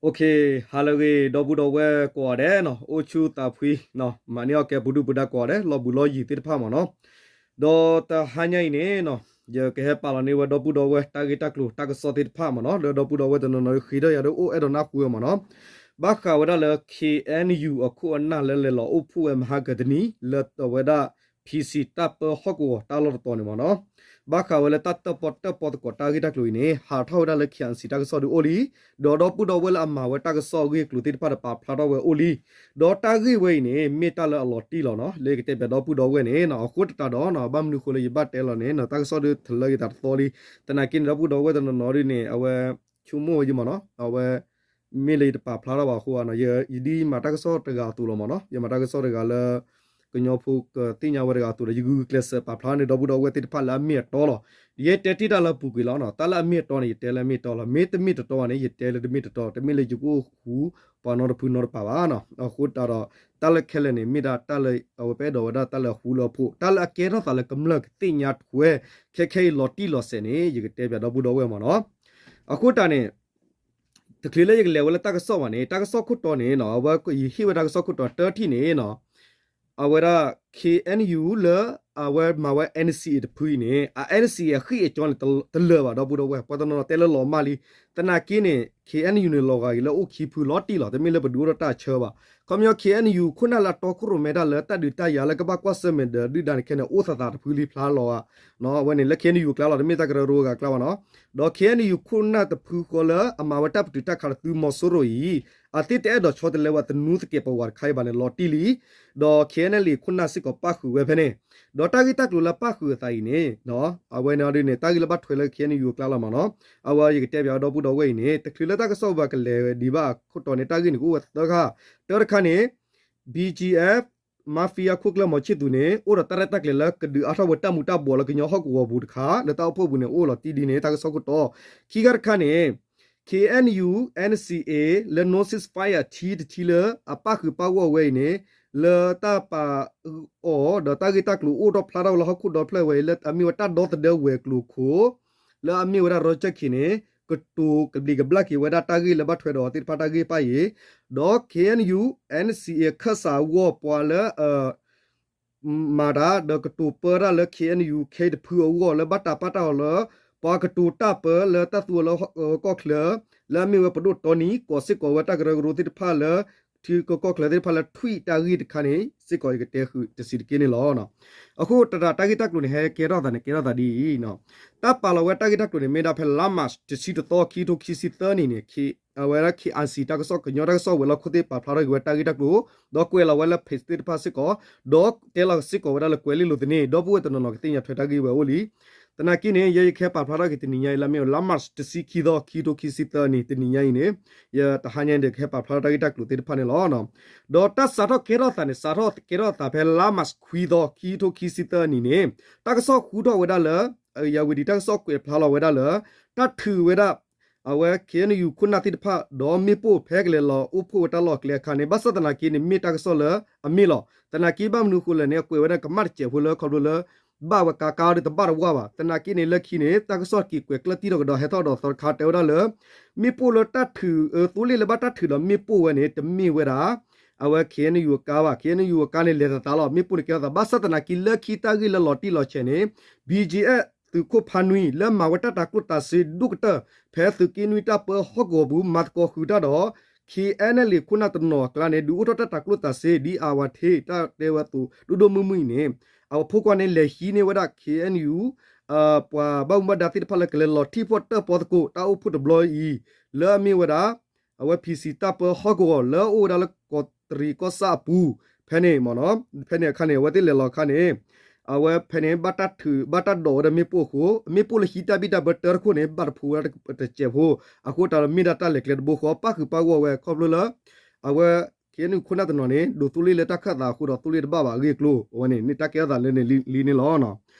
Okay, ဟါလၢအဂ့ၤ ဒီပုၢ်ဒီဝဲၢ်ကိးဂၤဒဲးနီၤ, အိၣ်ဆူၣ်သးဖှံနီၤ, မၤန့ၢ်အီၣ်ကဲပူၤဒုၣ်ပူၤဒါကိးဂၤဒဲး လီၤဘူးလီၤယံၤသ့ၣ်တဖၣ်မ့ၢ်နီၤ. ဒီးတဟါညါအံၤန့ၣ်နီၤ, ယကဟဲပာ်လီၤန့ၢ်ဝဲဒီပုၢ်ဒီဝဲၢ်တၢ်ဂ့ၢ်တၢ်ကျိၤတၢ်ကစီၣ်သ့ၣ်တဖၣ်မ့ၢ်နီၤ, လၢဒီပုၢ်ဒီဝဲၢ်တနီၤနီၤဃ့ထီၣ်ယၤဒီးအိၣ်အဲၣ်ဒိးနၢ်ဟူဝဲမ့ၢ်နီၤ. ဘၣ်ဃးဝဲဒၣ်လၢ K N U အခိၣ်အနၢ်လၢလဲၤလီၤအိၣ်ဖှိၣ်ဝဲမဟါကတနံၤ လၢအဝဲဒၣ် P C တၢ်ပၢဟီၣ်ကဝီၤတၢ်လီၢ်တတီၤန့ၣ်မ့ၢ်နီၤ. ဘၣ်ဃးဝဲလၢတၢ်တၢၣ်ပီၣ်တၢၣ်ပီသကိးတၢ်ဂ့ၢ်တၢ်ကျိၤအံၤန့ၣ် ဟးထီၣ်ဝဲဒၣ်လၢ K I C တၢ်ကစီၣ်ဒုးအိၣ်လံ, ဒီးဒီပုၢ်ဒီဝဲၢ်လၢအမၤဝဲတၢ်ကစီၣ်အဂ့ၢ်အကျိၤသ့ၣ်တဖၣ်ဒီးပာ်ဖျါထီၣ်ဝဲအိၣ်လံ. ဒီးတၢ်ဂ့ၢ်ဝဲအံၤန့ၣ် မ့ၢ်တၢ်လၢအလီၤတံၢ်လီၤနီၤ, လၢယကတဲပၠးဒီပုၢ်ဒီဝဲၢ်န့ၣ်နီၤ, အဃိသတးဒီးနီၤ ဘၣ်မနုၤဃိလၢယဘၣ်တဲလီၤန့ၣ်နီၤ, တၢ်ကစီၣ်ဒုးထလၢက့ၤသးတသီလံ. သနာ်က့န့ၣ် ဒီပုၢ်ဒီဝဲၢ်တနီၤနီၤဒုးန့ၣ် အဝဲ ဆိကမိၣ်ဝဲယမ့ၢ်နီၤ, အဝဲ မ့ၢ်လၢယတပာ်ဖျါထီၣ်ဘၣ်အဃိနီၤ, ယဒ်မၤတၢ်ကစီၣ်တဂၤအသိးလီၤမ့ၢ်နီၤ, ယမၤတၢ်ကစီၣ်တဂၤလၢ ကညီဖိကသ့ၣ်ညါဝဲတဂၤအသိးဒီး ယဂုာ်ကျဲးစၢးပာ်ဖျါန့ၢ်ဒီပုၢ်ဒီဝဲၢ်သ့ၣ်တဖၣ်လၢအမ့ၢ်အတီလီၤ. ယတဲတ့ၢ်တၢ်လၢအပူၤကွံာ်လီၤနီၤ, တၢ်လၢအမ့ၢ်အတီန့ၣ် ယတဲလၢအမ့ၢ်အတီလီၤ, မ့တမ့ၢ်တတီဘၣ်န့ၣ် ယတဲလၢတမ့ၢ်တတီ, တမ့ၢ်လၢယကအိၣ်ဃူပှၤနီတဖုနီတပၤဘၣ်နီၤ. အဃိသတးဒီး တၢ်လၢခဲလၢာ်န့ၣ် မ့ၢ်ဒၣ်တၢ်လၢအဝဲပအဲၣ်ဒိးဝဲဒၣ်တၢ်လၢအဃူလၢအဖိး, တၢ်လၢအကဲထီၣ်သးလၢကမျၢၢ်ကသ့ၣ်ညါထွဲ ခဲခဲအံၤလီၤတံၢ်လီၤဆဲးန့ၣ် ယကတဲပၠးဒီပုၢ်ဒီဝဲၢ်မ့ၢ်နီၤ. အဃိတၢ်န့ၣ် တချုးလၢယကလဲၤဝဲလၢတၢ်ကစီၣ်ဘၣ်န့ၣ် တၢ်ကစီၣ်ခိၣ်တီန့ၣ်နီၤ, အဝဲယဟ့ၣ်ဝဲတၢ်ကစီၣ်ခိၣ်တီတထံၣ်န့ၣ်နီၤ, အဝဲဒၣ် K N U လၢအဝဲမၤဝဲ N C A တဖုအံၤန့ၣ် အ N C A အဃံၣ်အကီန့ၣ် တလၢာ်ဘၣ်ဒီပုၢ်ဒီဝဲၢ်, ပှၤတနီၤနီၤတဲလၢလီၤမၢ်လံ. သနာ်က့န့ၣ် K N U န့ၣ် လီၤဂာ်အံၤလၢအိၣ်ခံဖုလီၤတံၢ်လီၤ, တမ့ၢ်လၢပဒုးအိၣ်ထီၣ်တၢ်ဆၢဘၣ်. ခီပညီ K N U ခိၣ်နၢ်လၢအတီခိၣ်ရိၣ်မဲတၢ်လၢတၢ်ဒုးတၢ်ယၤလၢကဘၣ်ကွၢ်ဆၢၣ်မဲာ်ဒီးဒုၣ်ဒါန့ၣ် ခဲန့ၣ် အိၣ်သးသးတဖုလံဖျါလီၤဧါ. အဝဲန့ၣ်လၢ K N U အကျါလီၤ, တမ့ၢ်တၢ်ကရၢကရိအဂၤအကျါဘၣ်နီၤ. ဒီး K N U ခိၣ်နၢ်တဖုဃီလၢအမၤဝဲတၢ်ပတုာ်တၢ်ခးလၢသုးမီၤစိရိၤအံၤ အသ့ၣ်တအဲၣ်ဒိးဆီတလဲဝဲသနူသကဲးပဝးတခါအံၤဘၣ်န့ၣ် လီၤတံၢ်လံ. ဒီး K N L A ခိၣ်နၢ်စ့ၢ်ကီးပၣ်ဃုာ်ဝဲဖဲန့ၣ်, ဒီးတၢ်ဂ့ၢ်တၢ်ကျိၤလၢပၣ်ဃုာ်အသးအံၤန့ၣ် အဝဲန့ၣ်ဒ်န့ၣ် တၢ်ဂ့ၢ်လၢဘၣ်ထွဲလၢ K N U အကျါလီၤမ့ၢ်နီၤ. အဝဲယကတဲပၠးဝဲဒီပုၢ်ဒီဝဲၢ်အံၤန့ၣ် တချုးလၢတၢ်ကစီၣ်ဘၣ်ကလဲၤဒံးဘၣ်အခိၣ်တီန့ၣ် တၢ်ဂ့ၢ်န့ၣ်ကအိၣ်ဝဲသၢခါ, တၢတခါန့ၣ် B G F mafia ခိၣ်ကျၢၢ်မီၤဆံၣ်သူၤန့ၣ် အိၣ်ဒီးတၢ်ရဲၣ်တၢ်ကျဲၤလၢကဒုးအါထီၣ်ဝဲတၢ်မူၤတၢ်ဘှီးလၢကညီဟီၣ်ကဝီၤပူၤတခါ လၢတၢ်အိၣ်ဖှိၣ်ပူၤန့ၣ် အိၣ်လီၤတံၢ်ဒ်န့ၣ် တၢ်ကစီၣ်ခိၣ်တီ. ခံခါတခါန့ၣ် K N U N C A လၢ No Ceasefire ထံတထံလၢအပၣ်ဃုာ်ပၣ်ဂီၢ်ဝဲအံၤန့ၣ် လၢတၢ်ပာ်အီၤဒီးတၢ်ဂ့ၢ်တၢ်ကျိၤအိၣ်ထီၣ်ဖျါထီၣ်ဝဲလၢဟီၣ်ခိၣ်ဒီဖျၢၣ်ဝဲအံၤ လၢအမ့ၢ်ဝဲတၢ်ဒီသဒၢဝဲၤကျိၤခိၣ် လၢအမ့ၢ်ဝဲဒၣ် Roger Khin န့ၣ် ကတိၤကဘျံးကဘျၣ်က့ၤဝဲဒၣ်တၢ်ဂ့ၢ်လၢဘၣ်ထွဲဒီးသ့ၣ်တဖၣ်တၢ်ဂ့ၢ်ပၣ်အံၤ, ဒီး K N U N C A ခၢၣ်စးအဂီၢ်ပှၤလၢ မၤတၢ်ဒီးကတိၤပၢတၢ်လၢ K N U K တဖုအဂီၢ်လၢဘၣ်တၢ်ပာ်တၢ်အီၤလၢ ပှၤကတိၤတၢ်ပၢလၢတၢ်သူအီၤလၢကီၢ်ချၢ လၢအမ့ၢ်ဝဲပဒိၣ်တီနံၤ ကိးစ့ၢ်ကီးဝဲတၢ်ကရၢကရိသ့ၣ်တဖၣ်လၢ ထံကီၢ်ချၢသ့ၣ်တဖၣ်လၢထွံၣ်တၢ်ဂ့ၢ်တခါန့ၣ် စ့ၢ်ကီးယကတဲဃုာ်တဆံးတက့ၢ်န့ၣ်လီၤ. အဃိတၢ်တၢ်ဂ့ၢ်တၢ်ကျိၤန့ၣ် ဟဲကဲထီၣ်သးန့ၣ် ကဲထီၣ်သးဒ်အံၤ, တၢ်ပာ်လီၤဝဲတၢ်ဂ့ၢ်တၢ်ကျိၤန့ၣ် မ့ၢ်ဒၣ်ဖဲလါမးတဆံတသီ ခံကထိခံဆံသၢနံၣ်န့ၣ် အဝဲဒၣ် K I C တၢ်ကစီၣ် ကညီတၢ်ကစီၣ်ဝဲၤလီၢ်ခိၣ်သ့ၣ်ပာ်ဖျါထီၣ်က့ၤဝဲတၢ်ဂ့ၢ်တၢ်ကျိၤ ဒီးကွဲးလီၤဝဲလၢ page သ့ၣ်တဖၣ်စ့ၢ်ကီး, ဒီးတဲလီၤစ့ၢ်ကီးဝဲဒၣ်လၢကွဲးလံာ်လိာ်သန့ၣ် ဒီပုၢ်ဝဲၢ်တနီၤနီၤကသ့ၣ်ညါထွဲတၢ်ဂ့ၢ်ဝဲအိၣ်လံ. သနာ်က့န့ၣ် ယဲယကဟဲပာ်ဖျါထီၣ်က့ၤတနံၤညါအံၤ လၢအမ့ၢ်ဝဲလါမးတဆံခံသီ ခံကထိခံဆံသၢနံၣ် တနံၤညါအံၤန့ၣ် ယတဟါညါအံၤဒီးကဟဲပာ်ဖျါထီၣ်တၢ်ဂ့ၢ်တၢ်ကျိၤသ့ၣ်တဖၣ်န့ၣ်လီၤ. ဒီးတၢ်စးထီၣ်ကဲထီၣ်သးန့ၣ် စးထီၣ်ကဲထီၣ်သးဖဲလါမးခွံသီ ခံကထိခံဆံသၢနံၣ်န့ၣ် တၢ်ကစီၣ်ဃုထီၣ်ဝဲဒၣ်လၢ ယၤဝံၤဒံးတၢ်ကစီၣ်ကွဲးဖျါလီၤဝဲဒၣ်လၢ တၢ်ထုးဝဲဒၣ် အဝဲ K N U ခိၣ်နၢ်သ့ၣ်တဖၣ် ဒီးမ့ၣ်ပိၢ်ဖဲကလဲၤလီၤအိၣ်ဖှိၣ်ဝဲတၢ်လီၢ်အကျဲအခါန့ၣ် ဘၣ်ဆၣ်သနာ်က့န့ၣ် မ့ၢ်တၢ်ကစီၣ်လၢအမ့ၢ်လီၤ. သနာ်က့ဘၣ်မနုၤအဃိလဲၣ်န့ၣ် အကွဲးဝဲဒၣ်ကမၣ်တစဲးဖိလၢခီဖျိလၢ ဘၣ်ဝဲကါကါဒီးတဘၣ်တဝၢ်ဘၣ်. သနာ်က့န့ၣ် လၢခံန့ၣ် တၢ်ကစီၣ်က့ၤကွဲးကျၢၢ်တံၢ်ထီၣ်ကဒီး ဟဲထီၣ်ဒီးသီတခါတဲဝဲဒၣ်လၢ မ့ၣ်ပိၢ်လၢတၢ်ထုး သိလ့ၣ်လၢဘၣ်တၢ်ထုးဒီးမ့ၣ်ပိၢ်ဝဲန့ၣ် တမ့ၢ်ဝဲဒၣ် အဝဲ K N U အကါဘၣ်. K N U အကါန့ၣ် လဲၤသးသးလီၤ. မ့ၣ်ပိၢ်န့ၣ်ကဲထီၣ်သး ဘၣ်ဆၣ်သနာ်က့လၢခံတၢ်ဂ့ၢ်လၢလီၤတံၢ်လီၤဆဲးန့ၣ် B G F သုးခိၣ်ဖါနွံ လၢမၤဝဲတၢ်တၤကျိၣ်တၤစ့ဒိၣ်ကတၢၢ် ဖဲသုးက့နွံတၢ်ပၢဟီၣ်ကဝီၤပူၤ မၤသကိးဃုာ်တၢ်ဒီး K N L A ခိၣ်နၢ်တနီၤအကျါန့ၣ် ဒုးအိၣ်ထီၣ်တၢ်တၤကျိၣ်တၤစ့ ဒ်အဝဲထံၣ်တၢ်တဲဝဲအသိး ဒိၣ်ဒိၣ်မုၢ်မုၢ်အံၤန့ၣ် အဝဲဖိခွါန့ၣ် လဲၤဟံးန့ၢ်ဝဲဒၣ် K N U ပှၤဘၣ်မူဘၣ်ဒါသ့ၣ်တဖၣ်လၢကလဲၤလီၤထံၣ်ဖီၣ်တၢၣ်ပီသကိးတၢ်အိၣ်ဖှိၣ်တဘျီအံၤ လၢအမ့ၢ်ဝဲဒၣ် အဝဲ P C တၢ်ပၢဟီၣ်ကဝီၤလၢအအိၣ်ဝဲဒၣ်လၢကီးတရံးကီၢ်ဆၣ်အပူၤ ဖဲန့ၣ်မ့ၢ်နီၤ, ဖဲန့ၣ်အခါန့ၣ် အဝဲသ့ၣ်လဲၤလီၤအခါန့ၣ် အဝဲဖဲန့ၣ် ဘၣ်တၢ်ထုး ဘၣ်တၢ်ဒိးဝဲဒၣ်မ့ၣ်ပိၢ်အဃိ မ့ၣ်ပိၢ်လၢဟံးတၢ်ဘံၣ်တၢ်ဘၢတၢတခိၣ်န့ၣ် ဘၣ်တဖိးဝဲဒၣ်တစဲးဖိ, အဃိသတးဒီးမ့ၢ်ဒၣ်တၢ်လဲၤကျဲတဘိဃီ ပၣ်ဃုာ်ပၣ်ဂီၢ်ဝဲခီဖျိလၢ အဝဲ K N U ခိၣ်နၢ်တနီၤန့ၣ် ဒိးသိလ့ၣ်လၢတၢ်ခၢၣ်သးအဃိဒီးသိလ့ၣ်တဘၣ်ဘၣ်အဂ့ၢ်အကျိၤ အဝဲန့ၣ် န့ၢ်တၢ်ကဲထီၣ်သးလၢန့ၣ်လံန့ၣ်လီၤ.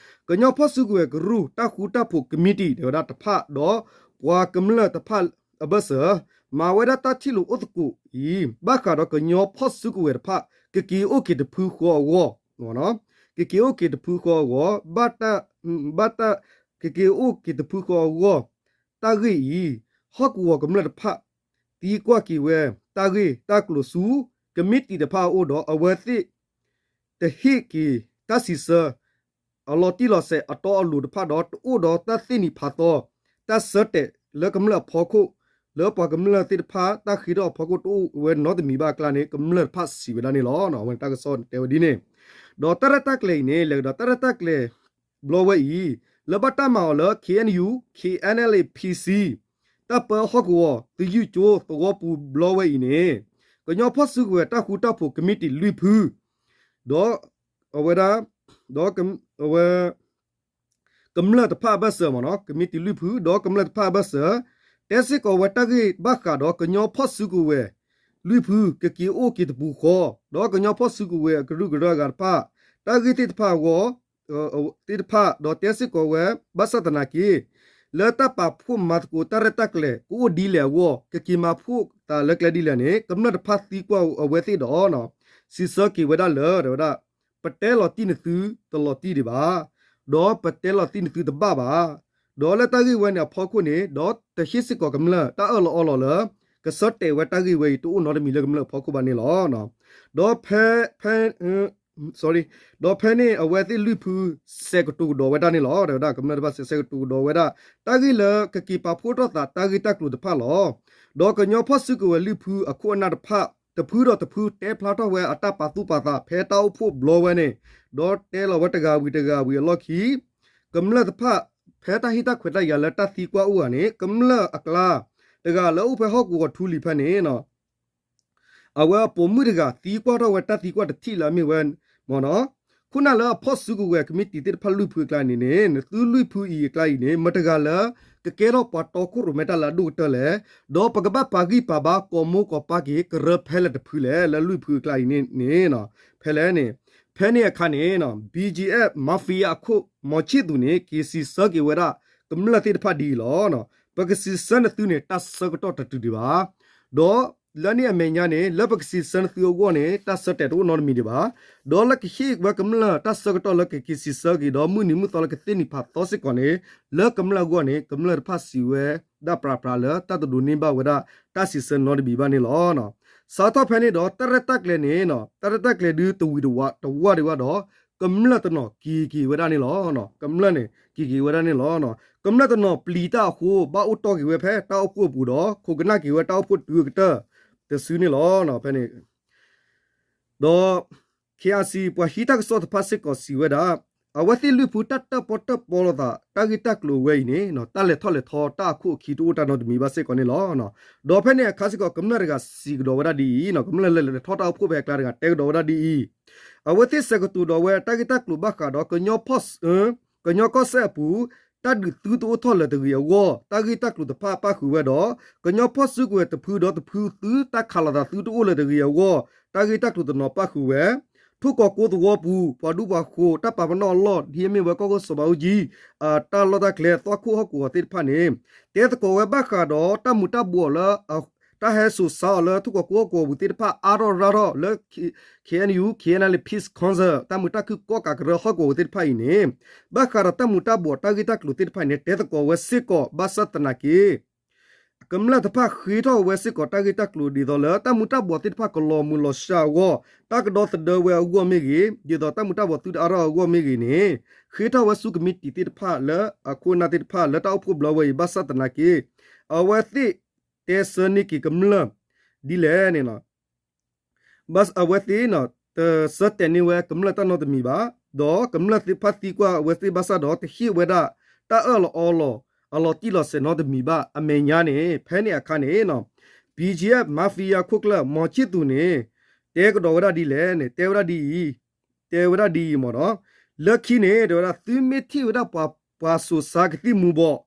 ကညီဖီၣ်စုကဝဲၤကရူၢ် တၢ်ဃူတၢ်ဖိးကမံးတံာ် တဲဝဲဒၣ်တဖၣ်ဒီး ပှၤကမျၢၢ်တဖၣ်အဘၢၣ်စၢၤ မၤဝဲဒၣ်တၢ်ထံၣ်လိာ်အိၣ်သကိးအံၤ ဘၣ်ဃးဒီးကညီဖီၣ်စုကဝဲၤတဖၣ် ကက့ၤအိၣ်က့ၤတဖုဃီအဂီၢ် ကက့ၤအိၣ်က့ၤတဖုဃီအဂီၢ် ဘၣ်တၢ် ဘၣ်တၢ် ကက့ၤအိၣ်က့ၤတဖုဃီအဂီၢ် တၢ်ဂ့ၢ်အံၤ ဟီၣ်ကဝီၤကမျၢၢ်တဖၣ် သံကွၢ်က့ၤဝဲ တၢ်ဂ့ၢ်တၢ်ကျိၤဆူ ကမံးတံာ်တဖၣ်အအိၣ်ဒီး အဝဲသ့ၣ် တဟ့ၣ်က့ၤတၢ်စံးဆၢ အလီၤတံၢ်လီၤဆဲးအတီအလိၤတဖၣ်ဒီး တအိၣ်ဒီးတၢ်သ့ၣ်နီၣ်ဖးသီ တၢ်ဆၢတဲာ်လၢကမျၢၢ်အဖီခိၣ် လၢပှၤကမျၢၢ်သ့ၣ်တဖၣ် တၢ်ဃ့ထီၣ်အဖီခိၣ်တအိၣ်ဝဲနီတမံၤဘၣ်အကျါန့ၣ် ကမျၢၢ်တဖၣ်စံးဝဲဒၣ်န့ၣ်လီၤ. အဝဲန့ၣ်တၢ်ကစီၣ်တဲဝဲဒ်န့ၣ် ဒီးတၢ်ရဲၣ်တၢ်ကျဲၤအံၤန့ၣ် လဲၤကဒီးတၢ်ရဲၣ်တၢ်ကျဲၤ ဘျီဝဲအံၤ လၢဘၣ်တၢ်မၤအီၤလၢ KNU KNLA PC တၢ်ပၢဟီၣ်ကဝီၤ သယုၢ်ကၠိသဝီပူၤဘျီဝဲအံၤန့ၣ် ကညီဖီၣ်စုကဝဲၤတၢ်ဃူတၢ်ဖိးကမံးတံာ်လွံၢ်ဖု ဒီးအဝဲဒၣ် ဒီးအဝဲ ကမျၢၢ်တဖၣ်အဘၢၣ်စၢၤမ့ၢ်နီၤ ကမံးတံာ်လွံၢ်ဖု ဒီးကမျၢၢ်တဖၣ်အဘၢၣ်စၢၤ တဲစ့ၢ်ကီးဝဲတၢ်ဂ့ၢ်ဘၣ်ဃးဒီးကညီဖီၣ်စုကဝဲၤလွံၢ်ဖု ကက့ၤအိၣ်က့ၤတပူၤဃီ ဒီးကညီဖီၣ်စုကဝဲၤအကရူၢ်ကရၢအဂၤတဖၣ် တၢ်ဂ့ၢ်သ့ၣ်တဖၣ်အဂီၢ် သ့ၣ်တဖၣ် ဒီးတဲစ့ၢ်ကီးဝဲ ဘၣ်ဆၣ်သနာ်က့ လၢတၢ်ပာ်ဖှိၣ်မၤသကိးတၢ်ရဲၣ်တၢ်ကျဲၤကအိၣ်ဒ်လဲၣ်အဂီၢ် ကက့ၤမၤဖှိၣ်သးလၢကျဲဒ်လဲၣ်န့ၣ် ကမျၢၢ်တဖၣ်သံကွၢ်အဝဲသ့ၣ်ဒီး စံးဆၢက့ၤဝဲဒၣ်လၢ တဲဝဲဒၣ် ပတဲလီၤတံၢ်နသုတလီၤတံၢ်ဒံးဘၣ် ဒီးပတဲလီၤတံၢ်နသုတဘၣ်ဘၣ် ဒီးလၢတၢ်ဂ့ၢ်ဝဲန့ၣ်အဖီခိၣ်န့ၣ် ဒီးတဟ့ၣ်စ့ၢ်ကီးကမျၢၢ်တၢ်အၢၣ်လီၤအီလီၤလၢ ကဆၢတဲာ်ဝဲတၢ်ဂ့ၢ်ဝဲအံၤတအိၣ်နီတမံၤလၢကမျၢၢ်အဖီခိၣ်ဘၣ်န့ၣ်လီၤ. ဒီးဖဲ ဖဲ sorry ဒီးဖဲန့ၣ်အဝဲသ့ၣ်လွံၢ်ဖု စဲးကတိၤကဒီးဝဲဒၣ်န့ၣ်လီၤ. တဲဝဲဒၣ်ကမျၢၢ်တဖၣ်စဲးကတိၤကဒီးဝဲဒၣ် တၢ်ဂ့ၢ်လၢကက့ၤပာ်ဖှိၣ်ထီၣ်သးတၢ်ဂ့ၢ်တၢ်ကျိၤတဖၣ်လီၤ. ဒီးကညီဖီၣ်စုကဝဲၤလွံၢ်ဖုအခိၣ်အနၢ်တဖၣ် တဖုဒီးတဖုတဲဖျါထီၣ်ဝဲအတၢ်ပာ်သူၣ်ပာ်သးဖဲတၢ်အိၣ်ဖှိၣ်ဘျီဝဲန့ၣ် ဒီးတဲလီၤဝဲတဂၤဝံၤတဂၤဝံၤအလီၢ်ခံ ကမျၢၢ်တဖၣ် ဖဲတၢ်ဟ့ၣ်တၢ်ခွဲးတၢ်ယာ်လၢတၢ်သံကွၢ်အိၣ်ဂၤန့ၣ် ကမျၢၢ်အကျါ တဂၤလၢအိၣ်ဖဲဟီၣ်ကဝီၤထူလံၤဖဲန့ၣ် အဝဲအပိာ်မုၣ်တဂၤသံကွၢ်ထီၣ်ဝဲတၢ်သံကွၢ်တထံၣ်လၢအမ့ၢ်ဝဲ မ့ၢ်နီၤ ခိၣ်နၢ်လၢအဖီၣ်စုကဝဲၤကမံးတံာ်သ့ၣ်တဖၣ်လွံၢ်ဖုအကျါအံၤန့ၣ် နသုလွံၢ်ဖုအံၤအကျါအံၤန့ၣ် မတဂၤလၢ ကကဲထီၣ်ပှၤတီခိၣ်ရိၣ်မဲတၢ်လၢအဒိၣ်ကတၢၢ်လဲၣ်, ဒီးပကဘၣ်ပာ်ဂံၢ်ပာ်ဘါ ကိးမိၢ်ကိးပၢ်က့ၤ ကရၢဖဲလဲၣ်တဖုလဲၣ် လၢလွံၢ်ဖုအကျါအံၤန့ၣ်န့ၣ် ဖဲလဲၣ်န့ၣ် ဖဲန့ၣ်အခါန့ၣ် BGF Mafia အခိၣ် မီၤဆံၣ်သူးန့ၣ် က့ၤစံးဆၢက့ၤဝဲဒၣ် ကမျၢၢ်သ့ၣ်တဖၣ်ဒ်အံၤလီၤ. ပကစံးဆၢနသုန့ၣ် တၢ်ဆၢကတီၢ်တတုၤဒံးဘၣ်. ဒီးလၢန့ၣ်အမဲာ်ညါန့ၣ် လၢပကစံးဆၢနသုအဂီၢ်န့ၣ် တၢ်ဆၢတဲာ်တအိၣ်နီတမံၤဒံးဘၣ်. ဒီးလၢကဟ့ၣ်ဝဲကမျၢၢ်တၢ်ဆၢကတီၢ်လၢကက့ၤစံးဆၢက့ၤ ဒီးမုၢ်နံၤမုၢ်သီလၢကသ့ၣ်နီၣ်ဖးသီစ့ၢ်ကီးန့ၣ် လၢကမျၢၢ်အဂီၢ်န့ၣ် ကမျၢၢ်တဖၣ်စံးဝဲဒၣ်ပြးပြးလၢ တၢ်တဒိးန့ၢ်ဘၣ်ဝဲဒၣ် တၢ်စံးဆၢနီတမံၤဘၣ်န့ၣ်လီၤ. စးထီၣ်ဖဲန့ၣ်ဒီး တၢ်ရဲၣ်တၢ်ကျဲၤန့ၣ် တၢ်ရဲၣ်တၢ်ကျဲၤဒုးတဝံၤတဝးဒံးဘၣ်ဒီး ကမျၢၢ်တနီၤက့ၤက့ၤဝဲဒၣ်န့ၣ်လီၤ. ကမျၢၢ်န့ၣ် က့ၤက့ၤဝဲဒၣ်န့ၣ်လီၤ. ကမျၢၢ်တနီၤပျံၤတၢ်အဃိ ဘၣ်အိၣ်တီၢ်က့ၤဝဲဖဲတၢ်အိၣ်ဖှိၣ်အပူၤဒီး ခိးကနၣ်က့ၤဝဲတၢ်အိၣ်ဖှိၣ်တုၤအကတၢၢ်တစုန့ၣ်လီၤ. ဖဲန့ၣ် ဒီး KIC ပှၤဟံးတၢ်ကစီၣ်တဖၣ်စ့ၢ်ကီးစံးဝဲဒၣ် အဝဲသ့ၣ်လွံၢ်ဖုတၢ်တၢၣ်ပီၣ်တၢၣ်ပီလိာ်သး တၢ်ဂ့ၢ်တၢ်ကျိၤဝဲအံၤန့ၣ် တၢ်လဲၤထီၣ်လဲၤထီတၢ်အခိၣ်အခံတအိၣ်တၢ်နီတမံၤဘၣ်စ့ၢ်ကီးန့ၣ်လီၤ. ဒီးဖဲန့ၣ်အခါစ့ၢ်ကီး ကမျၢၢ်တဂၤစံးကဒီးဝဲဒၣ်ဒ်အံၤ, ကမျၢၢ်လၢလဲၤထီၣ်တၢ်အိၣ်ဖှိၣ်ဖဲအကျါတဂၤတဲကဒီးဝဲဒၣ်ဒ်အံၤ, အဝဲသ့ၣ်ဆဲးကတိၤဒီးဝဲတၢ်ဂ့ၢ်တၢ်ကျိၤဘၣ်ဃးဒီး ကညီဖီၣ် ကညီကီၢ်စဲၣ်အပူၤ တၢ်ဒုးသုတအိၣ်ထီၣ်လၢၤတဂ့ၤအဂီၢ် တၢ်ဂ့ၢ်တၢ်ကျိၤတဖၣ်ပၣ်ဃုာ်ဝဲဒီး ကညီဖီၣ်စုကဝဲၤတဖုဒီးတဖုသုတၢ်ခးလိာ်သးသုတအိၣ်လၢၤတဂ့ၤအဂီၢ် တၢ်ဂ့ၢ်တၢ်ကျိၤတနီၤပၣ်ဃုာ်ဝဲ ထိၣ်ကီးကိသဝီပူၤ ပှၤဒူပှၤဃိၤ တၢ်ပာ်ပနီၣ်အလီၢ် ဒ်အမ့ၢ်ဝဲကီၢ်ခိၣ်စီၤဘးအူကၠံ တၢ်လီၢ်တၢ်ကျဲ သွၣ်ခိၣ်ဟီၣ်ကဝီၤသ့ၣ်တဖၣ်န့ၣ် တဲသကိးဝဲဘၣ်ဃးဒီးတၢ်မူၤတၢ်ဘှီးလၢ တၢ်ဟဲစိာ်ဆါအီၤလၢထိၣ်ကီးကိဟီၣ်ကဝီၤပူၤသ့ၣ်တဖၣ် အါထီၣ်ရၢ်ထီၣ်လၢ KNU KNLA Peace Council တၢ်မုာ်တၢ်ခုၣ်ကီၣ်ကးကရၢဟီၣ်ကဝီၤပူၤသ့ၣ်တဖၣ်အံၤန့ၣ် ဘၣ်ဃးဒီးတၢ်မူၤတၢ်ဘှီးတၢ်ဂ့ၢ်တၢ်ကျိၤသ့ၣ်တဖၣ်အံၤန့ၣ် တဲသကိးဝဲစ့ၢ်ကီး ဘၣ်ဆၣ်သနာ်က့ ကမျၢၢ်တဖၣ်ဃ့ထီၣ်ဝဲစ့ၢ်ကီးတၢ်ဂ့ၢ်တၢ်ကျိၤဒ်သိးလၢ တၢ်မူၤတၢ်ဘှီးသ့ၣ်တဖၣ်ကလီၤမုၢ်လီၤစှၤအဂီၢ် တၢ်ကဒီသဒၢဝဲအဂီၢ်မ့ၢ်ဂ့ၤ ဒ်သိးတၢ်မူၤတၢ်ဘှီးသုတအါထီၣ်အဂီၢ်မ့ၢ်ဂ့ၤန့ၣ် ဃ့ထီၣ်ဝဲဆူကမံးတံာ်သ့ၣ်တဖၣ်လၢအခိၣ်အနၢ်သ့ၣ်တဖၣ်လၢတၢ်အိၣ်ဖှိၣ်ဘျီဝဲအံၤ ဘၣ်ဆၣ်သနာ်က့ အဝဲသ့ၣ်တဲဆၢန့ၢ်က့ၤကမျၢၢ်ဒ်လဲၣ်န့ၣ် ဘၣ်အဝဲသ့ၣ် တဆၢတဲာ်န့ၢ်ဝဲကမျၢၢ်တၢ်နီတမံၤဘၣ်, ဒီးကမျၢၢ်သ့ၣ်တဖၣ်သံကွၢ်အဝဲသ့ၣ်ဘၣ်ဆၣ်ဒီး တဟ့ၣ်ဝဲဒၣ်တၢ်အၢၣ်လီၤအီလီၤ အလီၤတံၢ်လီၤဆဲးနီတမံၤဘၣ်. အမဲာ်ညါန့ၣ် ဖဲန့ၣ်အခါန့ၣ် BGF Mafia ခိၣ်ကျၢၢ် မီၤဆံၣ်သူးန့ၣ် တဲကဒီးဝဲဒၣ်ဒ်လဲၣ်န့ၣ် တဲဝဲဒၣ်ဒ်အံၤ, တဲဝဲဒၣ်ဒ်အံၤမ့ၢ်နီၤ, လၢခံန့ၣ် တဲဝဲဒၣ် သုမ့ၢ်ထံၣ်ဝဲဒၣ်ပှၤ ပှၤစိာ်ဆါကသံၣ်မူၤဘှီး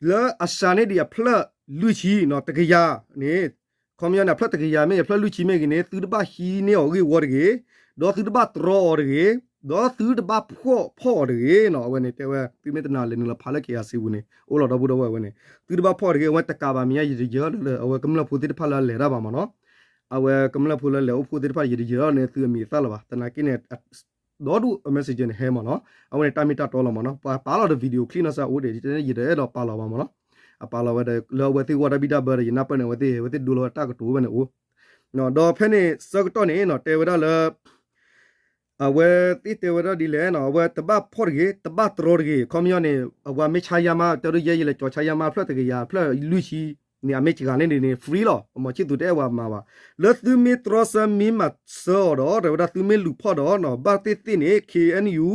လၢအစှၤန့ၢ်ဒံးအဖျၢၣ်လွံၢ်ဆံနီၤ တကယၤန့ၣ်, ခီပညီန့ၣ် အဖျၢၣ်တကယၤမ့ၢ်ဂ့ၤ အဖျၢၣ်လွံၢ်ဆံမ့ၢ်ဂ့ၤန့ၣ် သုတဘၣ်ဟံးန့ၢ်အီၤဂ့ၢ်ဝီတဂ့ၤ, ဒီးသုတဘၣ်တြီအီၤတဂ့ၤ, ဒီးသုတဘၣ်ဖှီၣ်ဖီၣ်အီၤတဂ့ၤနီၤ. အဝဲန့ၣ်တဲဝဲ သုမ့ၢ်တနာ်လဲၤနုာ်လီၤဖးလၢ KIC ပူၤန့ၣ် အိၣ်လီၤဒီပုၢ်ဒီဝဲၢ်ဝဲန့ၣ် သုတဘၣ်ဖှီၣ်အီၤတဂ့ၤ. အဝဲတကးဘၣ်မဲာ်ညါ ယတယၢၤလၢ အဝဲကမျၢၢ်ဖိသ့ၣ်တဖၣ်လၢအလဲၤတၢ်ဘၣ်မ့ၢ်နီၤ. အဝဲကမျၢၢ်ဖိလၢလဲၤအိၣ်ဖှိၣ်သ့ၣ်တဖၣ် ယတယၢၤလီၤန့ၣ် သုအမံၤအသၣ်လၢၤဘၣ်. သနာ်က့န့ၣ် ဒီဒူၣ်အ messenger န့ၣ်ဟဲမ့ၢ်နီၤ. အဝဲန့ၣ်တၢ်မ့ၢ်တၢ်တီလီၤမ့ၢ်နီၤ. ပှၤပာ်လီၤဒီး video clip နီၢ်စၢ်အိၣ်ဒံး ယတအဲၣ်ဒိးပာ်လီၤဘၣ်မ့ၢ်နီၤ. အပာ်လီၤဝဲဒီး လၢအဝဲသ့ၣ်ဂီၢ်တၢ်ဘံၣ်တၢ်ဘၢဒီး ယနၢ်ပၢၢ်န့ၣ် အဝဲသ့ၣ် အဝဲသ့ၣ်ဒိလီၤဝဲတၢ်ကတိၤဝဲန့ၣ်အိၣ်, ဒီးဖဲန့ၣ်ဆၢကတီၢ်န့ၣ်နီၤ တဲဝဲဒၣ်လၢ အဝဲသ့ၣ်တဲဝဲဒၣ်ဒ်လဲၣ်နီၤ အဝဲတဘၣ်ဖီၣ်တဂ့ၤ တဘၣ်တြီတဂ့ၤ ခီပညီန့ၣ် အဝဲမ့ၢ်ဆါယါမါ တဲဒ်ယဲယလဲၤကၠီၤဆါယါမါဖျၢၣ်တကယၤ ဖျၢၣ်လွံၢ်ဆံန့ၣ် အမ့ၢ်စှၤန့ၣ်ဒ်န့ၣ် free လီၤ မီၤဆံၣ်သူးတအဲၣ်ဝဲမၤဘၣ်. လၢသုမ့ၢ်တြီဆၢမ့ၢ်မၤဆၢအီၤဒီး တဲဝဲဒၣ်သုမ့ၢ်လူၤဖီၣ်ဒီးနီၤ ဘၣ်သ့ၣ်သ့ၣ်န့ၣ် K N U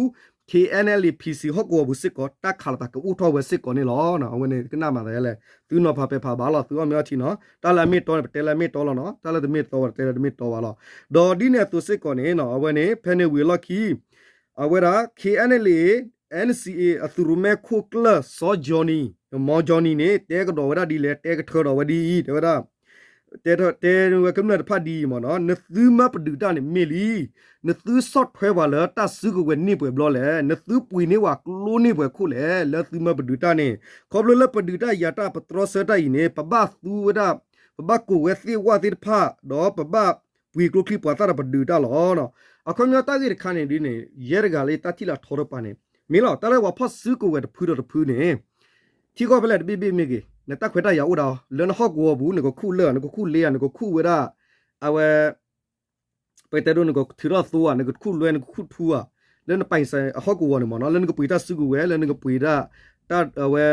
K N L A P C ဟီၣ်ကဝီၤပူၤစ့ၢ်ကီး တၢ်ခးလီၤသးကအိၣ်ထီၣ်ဝဲစ့ၢ်ကီးန့ၣ်လီၤ. အဝဲန့ၣ်ကနၣ်မၤသးလဲၣ် သုနီၤဖးပဲာ်ဖးဘၣ်လီၤ သုအီၣ်မ့ၢ်အီထံနီၤ တၢ်လၢအမ့ၢ်တီန့ၣ် ပတဲလၢအမ့ၢ်တီလီၤနီၤ တၢ်လၢတမ့ၢ်တီဘၣ် ပတဲလၢတမ့ၢ်တီဘၣ်လီၤ. ဒီးဒ်န့ၣ်အသိးစ့ၢ်ကီးန့ၣ်နီၤ အဝဲန့ၣ် ဖဲန့ၣ်ဝံၤအလီၢ်ခံ အဝဲဒၣ် K N L A N C A အသုးရိၣ်မဲခိၣ်ကျၢၢ်စီၤ Johnny မီၤ Johnny န့ၣ် တဲကဒီးဝဲဒၣ်ဒ်လဲၣ် တဲကထၢဒီးဝဲဒ်အံၤ တဲဝဲဒၣ် တဲ တဲဝဲကမျၢၢ်တဖၣ်ဒ်အံၤမ့ၢ်နီၤ နသုမၢပဒုးတၢ်န့ၣ်မ့ၢ်လံ နသုဆီၣ်ထွဲပှၤလၢတၢ်စုကဝဲၤန့ၢ်ပှဲၤဘျီလဲၣ် နသုပှ့ၤန့ၢ်ပှၤကျိန့ၢ်ပှဲၤခိၣ်လဲၣ် လၢသုမၢပဒုးတၢ်န့ၣ် ခီဖျိလၢပဒုးတၢ်ယၤတၢ်ပတြီဆၢတၢ်အံၤန့ၣ် ပဘၣ်သူဝဲဒၣ် ပဘၣ်ကိးဝဲသ့ၣ်ဝၣ်သ့ၣ်တဖၣ် ဒီးပဘၣ်ပှ့ၤကျိချံပှၤသၣ်ဒီးပဒုးတၢ်လီၤ. အခီပညီတၢ်ဂ့ၢ်တခါန့ၣ်ဒ်န့ၣ် ယဲတဂၤလၢတၢ်ထံၣ်လၢအထီတပၤန့ၣ် မ့ၢ်လီၤ တၢ်လၢပှၤဖီၣ်စုကဝဲၤတဖုဒီးတဖုန့ၣ် ထံကီၢ်ဖဲလဲၣ်တဘ့ၣ်ဘ့ၣ်မ့ၢ်ဂ့ၤ နတၢ်ခွဲးတၢ်ယာ်အိၣ်ဒၣ်အီၤ လၢနဟီၣ်ကဝီၤပူၤ နကခူၣ်လၢ နကခူၣ်လ့ဧါ နကခူၣ်ဝဲဒၣ် အဝဲ ပတဲဒိ နကထုးထီၣ်သိဧါ နကခူၣ်လွဲ နကခူၣ်ထူဧါ လၢနပၢ်စဲအဟီၣ်ကဝီၤန့ၣ်မ့ၢ်နီၤ လၢနကပှ့ၤတၢ်စုကဝဲၤ လၢနကပှ့ၤတၢ် တၢ်အဝဲ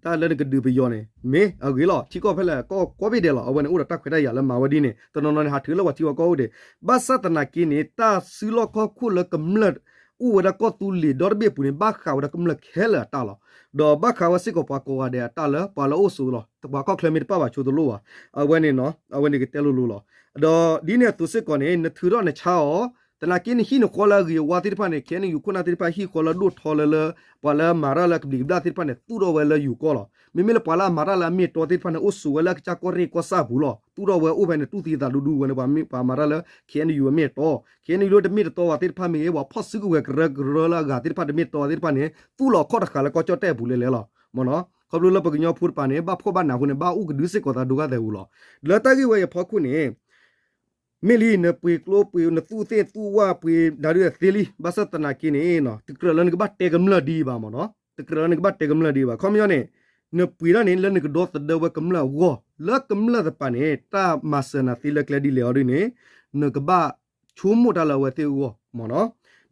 တၢ်လၢနကဒုးပယီၤန့ၣ် မ့ၢ်အဂ့ၤလီၤ ထံကီၢ်ဖဲလဲၣ် ကီၢ်ကိးဘ့ၣ်ဒဲးလီၤ အဝဲန့ၣ်အိၣ်ဒီးတၢ်ခွဲးတၢ်ယာ်လၢမၤဝဲဒ်န့ၣ် တနီၤနီၤန့ၣ် ဟးထုးလၢပှၤထံပှၤကီၢ်အိၣ်ဒံး ဘၣ်ဆၣ်သနာ်က့န့ၣ် တၢ်စုလီၢ်ခီၣ်ခိၣ်လၢကမျၢၢ် အိၣ်ဝဲဒၣ်ကီၢ်သူလ့ၤဒီတဘ့ၣ်အပူၤန့ၣ် ဘၣ်ဃးဝဲဒၣ်ကမျၢၢ်ခဲလၢာ်အတၢ်လီၤ. ဒီးဘၣ်ဃးဝဲစ့ၢ်ကီးပှၤကိးဂၤဒဲးအတၢ်လၢ ပှၤလၢအိၣ်ဆိးလီၤ ပှၤကီၢ်ချၢမ့ၢ်တပၣ်ဘၣ်ဆိတလိၣ်ဘၣ်. အဝဲန့ၣ်နီၤ အဝဲန့ၣ်ကတဲလိၤလိၤလီၤ. ဒီးဒ်န့ၣ်အသိးစ့ၢ်ကီးန့ၣ် နထုးထီၣ်နဆါအီၤ သနာ်က့နဟံၣ်နဃီလၢအဂ့ၤအဝါသ့ၣ်တဖၣ်န့ၣ် ခဲအံၤနယူၤခိၣ်နၢ်သ့ၣ်တဖၣ်ဟံၣ်ဃီလၢဒိၣ်ထီလၢလၢ ပှၤလၢမၤတၢ်လၢကဘျံးကဘျၣ်သ့ၣ်တဖၣ်န့ၣ် သူၣ်ထီၣ်ဝဲလၢယူၤကီၢ်လီၤ. မ့မ့ၢ်လၢပှၤလၢအမၤတၢ်လၢအမ့ၢ်အတီသ့ၣ်တဖၣ်န့ၣ် အိၣ်ဆိးဝဲလၢအကစၢ်ကီၢ်ရ့ၣ်ကီၢ်ဆၣ်အပူၤလီၤ. သူၣ်ထီၣ်ဝဲအိၣ်ဖဲန့ၣ် တူၢ်သံသးဒူဒူဝဲန့ၣ် ပှၤမ့ၢ်ပှၤမၤတၢ်လၢ ခဲအံၤနယူၤအမ့ၢ်အတီ ခဲအံၤနယူၤလၢတမ့ၢ်တတီဘၣ်သ့ၣ်တဖၣ်မ့ၢ်ဂ့ၤ ပှၤဖီၣ်စုကဝဲၤကရၢကရိလၢအဂၤသ့ၣ်တဖၣ်တမ့ၢ်တတီသ့ၣ်တဖၣ်န့ၣ် သူၣ်လီၤခီၣ်တဃာ်လၢကီၢ်ကၠီၣ်တဲၣ်အပူၤလဲၣ်လဲၣ်လီၤ. မ့ၢ်နီၤ ခီဖျိလၢပကညီဖိတပၤန့ၣ် ဘၣ်ဖှီၣ်ဘၣ်နးအဃိန့ၣ် ဘၣ်အိၣ်ကဒုစ့ၢ်ကီးသးဒိဂာ်သဲးဟူလီၤ. လၢတၢ်ဂ့ၢ်ဝဲအံၤအဖီခိၣ်န့ၣ် မ့ၢ်လံ နပှ့ၤကျိပှ့ၤ နသူၣ်သ့ၣ်သူၣ်ဝၣ်ပှ့ၤနၤဒုးသ့လံ ဘၣ်ဆၣ်သနာ်က့န့ၣ် တကြၢးလၢနကဘၣ်တဲကမျၢၢ်ဒ်အံၤဘၣ်မ့ၢ်နီၤ တကြၢးလၢနကဘၣ်တဲကမျၢၢ်ဒ်အံၤဘၣ် ခီပညီန့ၣ် နပှ့ၤတၢ်န့ၣ် လၢနကဒီသဒၢဝဲကမျၢၢ်အဂီၢ် လၢကမျၢၢ်တပၤန့ၣ် တၢ်မၤစၢၤနၤသ့လၢကျဲဒ်လဲၣ်အီၤဒ်န့ၣ် နကဘၣ်ဆိကမိၣ်တၢ်လၢအဝဲသ့ၣ်အဂီၢ်မ့ၢ်နီၤ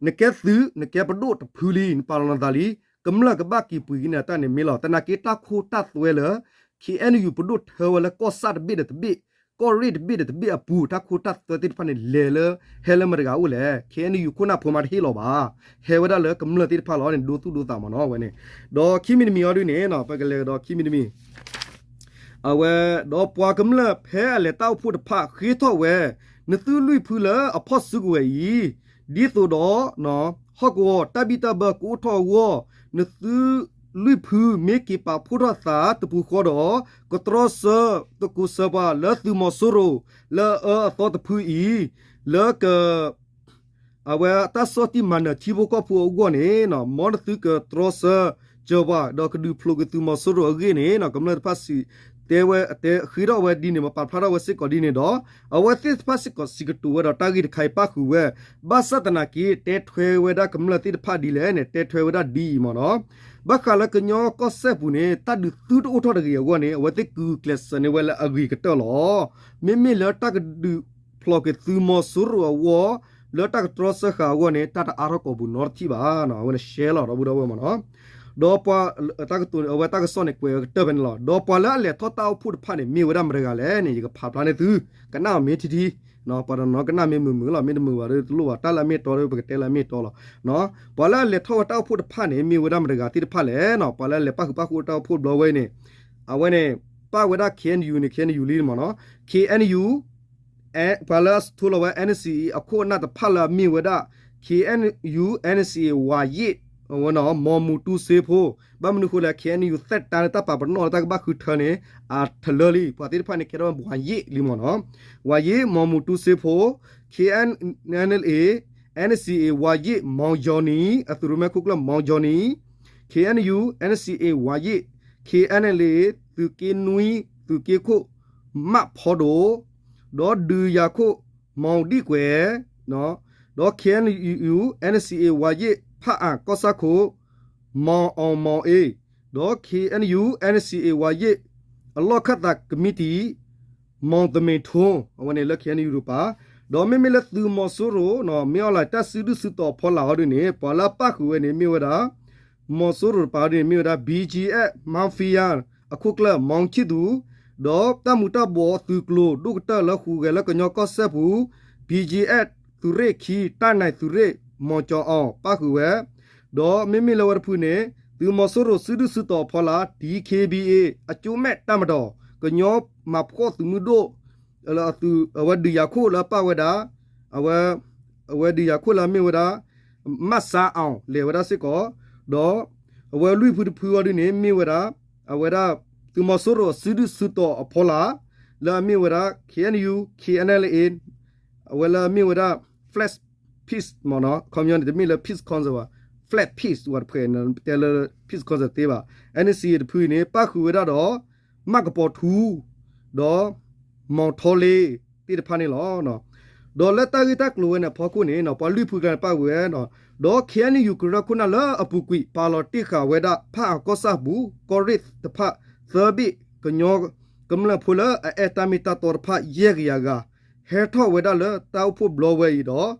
နကဲသုး နကဲပဒိၣ်တဖုလံ နပာ်လီၤနသးလံ ကမျၢၢ်ကဘၣ်က့ၤပှ့ၤက့ၤနၤတၢ်န့ၣ်မ့ၢ်လီၤ. သနာ်က့တၢ်ခိတၢ်သွဲလၢ ခဲအံၤနယူၤပဒိၣ်ထၢဝဲလၢကီၢ်ဆၣ်တဘ့ၣ်ဒီးတဘ့ၣ် ကီၢ်ရ့ၣ်တဘ့ၣ်ဒီးတဘ့ၣ်အပူၤ တၢ်ခိတၢ်သွဲသ့ၣ်တဖၣ်န့ၣ် လဲၤလၢ ဟဲလၢမတၤတဂၤအိၣ်လဲၣ် ခဲအံၤနယူၤခိၣ်နၢ်ဖိမးတဟ့ၣ်လီၤဘၣ် ဟဲဝဲဒၣ်လၢကမျၢၢ်သ့ၣ်တဖၣ်လီၤန့ၣ် ဒိသူၣ်ဒိသးမ့ၢ်နီၤ အဝဲန့ၣ် ဒီးခံမံၤတမံၤအီၤဒ်န့ၣ်နီၤ ပကလဲၤကဒီးခံမံၤတမံၤ အဝဲ ဒီးပှၤကမျၢၢ်ဖဲအလဲၤတၢ်အိၣ်ဖှိၣ်တဖၣ်ဃ့ထီၣ်ဝဲ နသုလွံၢ်ဖုလၢအဖီၣ်စုကဝဲၤအံၤ ဒ်သိးဒီး ဟီၣ်ကဝီၤတၢ်ဘံၣ်တၢ်ဘၢကအိၣ်ထီၣ်အဂီၢ် နသုလွံၢ်ဖုမ့ၢ်က့ၤပာ်ဖှိၣ်ထီၣ်သးတပူၤဃီဒီး ကတြီဆၢ သကိးဆၢပှၤလၢသုးမီၤစိရိၤ လၢအအၢအသီတဖုအံၤ လၢက အဝဲတၢ်ဆီၣ်တံၢ်မၤနၢၤထံဖိကီၢ်ဖိအဂီၢ်န့ၣ် မ်နသုကတြီဆၢ စၢၤပှၤ ဒီးကဒုးဖျိးက့ၤသုးမီၤစိရိၤအဂ့ၢ်န့ၣ် ကမျၢၢ်တဖၣ်စံး တဲဝဲတဲဃ့ထီၣ်ဝဲဒ်န့ၣ် မၤပာ်ဖျါထီၣ်ဝဲစ့ၢ်ကီးဒ်န့ၣ်ဒီး အဝဲသ့ၣ်တဖၣ်စ့ၢ်ကီးစံးကတိၤဝဲဒီးတၢ်ဂ့ၢ်တခါအံၤပၣ်ဃုာ်ဝဲ ဘၣ်ဆၣ်သနာ်က့ တဲထွဲဝဲဒၣ်ကမျၢၢ်သ့ၣ်တဖၣ်ဒ်လဲၣ်န့ၣ် တဲထွဲဝဲဒၣ်ဒ်အံၤမ့ၢ်နီၤ ဘၣ်ဃးလၢကညီကီၢ်စဲၣ်ပူၤန့ၣ် တၢ်ဒုးသုတအိၣ်ထီၣ်တဂ့ၤအဂီၢ်န့ၣ် အဝဲသ့ၣ်ကုၢ်ကျဲးစၢးန့ၢ်ဝဲလၢအဂ့ၤကတၢၢ်လီၤ. မ့မ့ၢ်လၢတၢ်ကဒုးဖျိးက့ၤသုးမီၤစိရိၤအဂီၢ် လၢတၢ်ကတြီဆၢဃာ်အဂီၢ်န့ၣ် တၢ်တအါထီၣ်ကိာ်ပူၤနီတထံၣ်ဘၣ်နီၤ အဝဲန့ၣ်ရှဲလီၤဒီပုၢ်ဒီဝဲၢ်မ့ၢ်နီၤ ဒီးပှၤ တၢ်ကတိၤန့ၣ် အဝဲတၢ်ကစီၣ်န့ၣ်ကွဲးဝဲကတၢၢ်ဖဲန့ၣ်လီၤ. ဒီးပှၤလၢအလဲၤထီၣ်တၢ်အိၣ်ဖှိၣ်တဖၣ်န့ၣ် မ့ၢ်ဝဲဒၣ်မတဂၤလဲၣ်န့ၣ် ယကဖးဖျါန့ၢ်သု ကနၣ်အီၤမ့ၢ်ထံထံ ပှၤတနီၤကနၣ်မ့ၢ်မုာ်မုာ်လီၤ မ့ၢ်တမုာ်ဘၣ်ဒီးတလိၣ်ဘၣ် တၢ်လၢအမ့ၢ်တီဒီး ပကတဲလၢအမ့ၢ်တီလီၤ. ပှၤလၢအလဲၤထီၣ်ဝဲတၢ်အိၣ်ဖှိၣ်တဖၣ်န့ၣ် မ့ၢ်ဝဲဒၣ်မတဂၤသ့ၣ်တဖၣ်လဲၣ်နီၤ ပှၤလၢအလဲၤပၣ်ဃုာ်ပၣ်ဃုာ်တၢ်အိၣ်ဖှိၣ်တဘျီဝဲအံၤန့ၣ် အဝဲန့ၣ် ပၣ်ဝဲဒၣ် K N U န့ၣ် K N U လံမ့ၢ်နီၤ K N U ပှၤလၢအထိလီၤဝဲ N C A အခိၣ်အနၢ်တဖၣ်လၢအမ့ၢ်ဝဲဒၣ် K N U N C A ဝၤယ့ၣ် အဝဲနီၤ မီၢ်မူတူစ့ဖိ ဘၣ်မနုၤဃိလဲၣ် K N U သက်တမ်းန့ၣ် တၢ်ပာ်ပနီၣ်လၢတၢ်ကဘၣ်ဃုထၢန့ၣ် အထလၢလံ ပှၤသ့ၣ်တဖၣ်န့ၣ် ကဲထီၣ်ဝဲဝၤယ့ၣ်လံမ့ၢ်နီၤ ဝၤယ့ၣ် မီၢ်မူတူစ့ဖိ K N L A N C A ဝၤယ့ၣ် မီၢ် Johnny အသုးရိၣ်မဲခိၣ်ကျၢၢ် မီၢ် Johnny K N U N C A ဝၤယ့ၣ် K N L A သုးက့နွံ သုးက့ခိၣ် မၣ်ဖီဒိၣ် ဒီးဒုးယၤခိၣ် မီၢ်ဒံၣ်ကွဲၤ ဒီး K N U N C A ဝၤယ့ၣ် ဖၣ်အၣ်ကီၢ်ဆၣ်ခိၣ် မီၢ်အီၣ်မီၢ်အ့ ဒီး K N U N C A ဝါယ့ၣ် အလီၢ်ခၢၣ်သးကမံးတံာ် မီၣ်သမ့ၣ်ထိ အဝဲန့ၣ်လၢ K N U တပၤ, ဒီးမ့မ့ၢ်လၢသုးမီၤစိရိၤ မ့ၢ်အီၤလၢတၢ်စုဒုၣ်စုတီၤအဖီလာ်အီၤဒ်န့ၣ် ပှၤလၢအပၣ်ဃုာ်ဝဲန့ၣ် မ့ၢ်ဝဲဒၣ် မီၤစိရိၤတပၤအီၤဒ်န့ၣ် မ့ၢ်ဝဲဒၣ် B G F Mafia အခိၣ်ကျၢၢ် မီၤခၠံၣ်သူး, ဒီးတၢ်မူၤတၢ်ဘှီးသုးကျိၤဒိၣ်ကတၢၢ်လၢဟူးဂဲၤလၢကညီကီၢ်စဲၣ်ပူၤ B G F သုးရ့ၣ်ခံ တၢ်နဲၣ်သုးရ့ၣ် မီၤကၠီၤအီၤ ပၣ်ဃုာ်ဝဲ, ဒီးမ့မ့ၢ်လၢဝဲတဖုန့ၣ် သုးမီၤစိရိၤစုဒုၣ်စုတီၤအဖီလာ် D K B A အကၠိမဲာ်တၢ်မတီၤ ကညီမၤဖှီၣ်သုးမုၢ်ဒိၣ် အဝဲဒုးယၤခိၣ်လၢပၣ်ဝဲဒၣ် အဝဲ အဝဲဒုးယၤခိၣ်လၢအမ့ၢ်ဝဲဒၣ် မၣ်စါအီၤ လဲၤဝဲဒၣ်စ့ၢ်ကီး, ဒီးအဝဲလွံၢ်ဖုတဖုအီၤဒ်န့ၣ် မ့ၢ်ဝဲဒၣ် အဝဲဒၣ် သုးမီၤစိရိၤစုဒုၣ်စုတီၤအဖီလာ် လၢအမ့ၢ်ဝဲဒၣ် K N U K N L A အဝဲလၢအမ့ၢ်ဝဲဒၣ် Flag Peace မ့ၢ်နီၤ အခီပညီန့ၣ် တမ့ၢ်လၢ Peace Council ဘၣ်, Flag Peace ဝဲတဖုန့ၣ် ပတဲလၢ Peace Council သ့ဘၣ်, N C A တဖုအံၤန့ၣ် ပၣ်ဃုာ်ဝဲဒၣ်ဒီး မၣ်ကပီၤထူ ဒီး မီၤထီလ့ သ့ၣ်တဖၣ်န့ၣ်လီၤ. ဒီးလၢတၢ်ဂ့ၢ်တၢ်ကျိၤဝဲန့ၣ်အဖီခိၣ်န့ၣ် ပှၤလွံၢ်ဖုကျါန့ၣ်ပၣ်ဝဲနီၤ, ဒီး K N U ကရၢခိၣ်နၢ်လၢအပူၤကွံာ် ပာ်လီၤတ့ၢ်ဃာ်ဝဲဒၣ် ဖၣ်အၣ်ကီၢ်ဆၣ်ပူၤ ကီၢ်ရ့ၣ်တဖၣ် သၢဘ့ၣ် ကညီကမျၢၢ်ဖိလၢအအဲၣ်တၢ်မ့ၢ်တၢ်တီတဖၣ် ယဲၢ်ကယၤဂၤ ဟဲထီၣ်ဝဲဒၣ်လၢတၢ်အိၣ်ဖှိၣ်ဘျီဝဲအံၤဒီး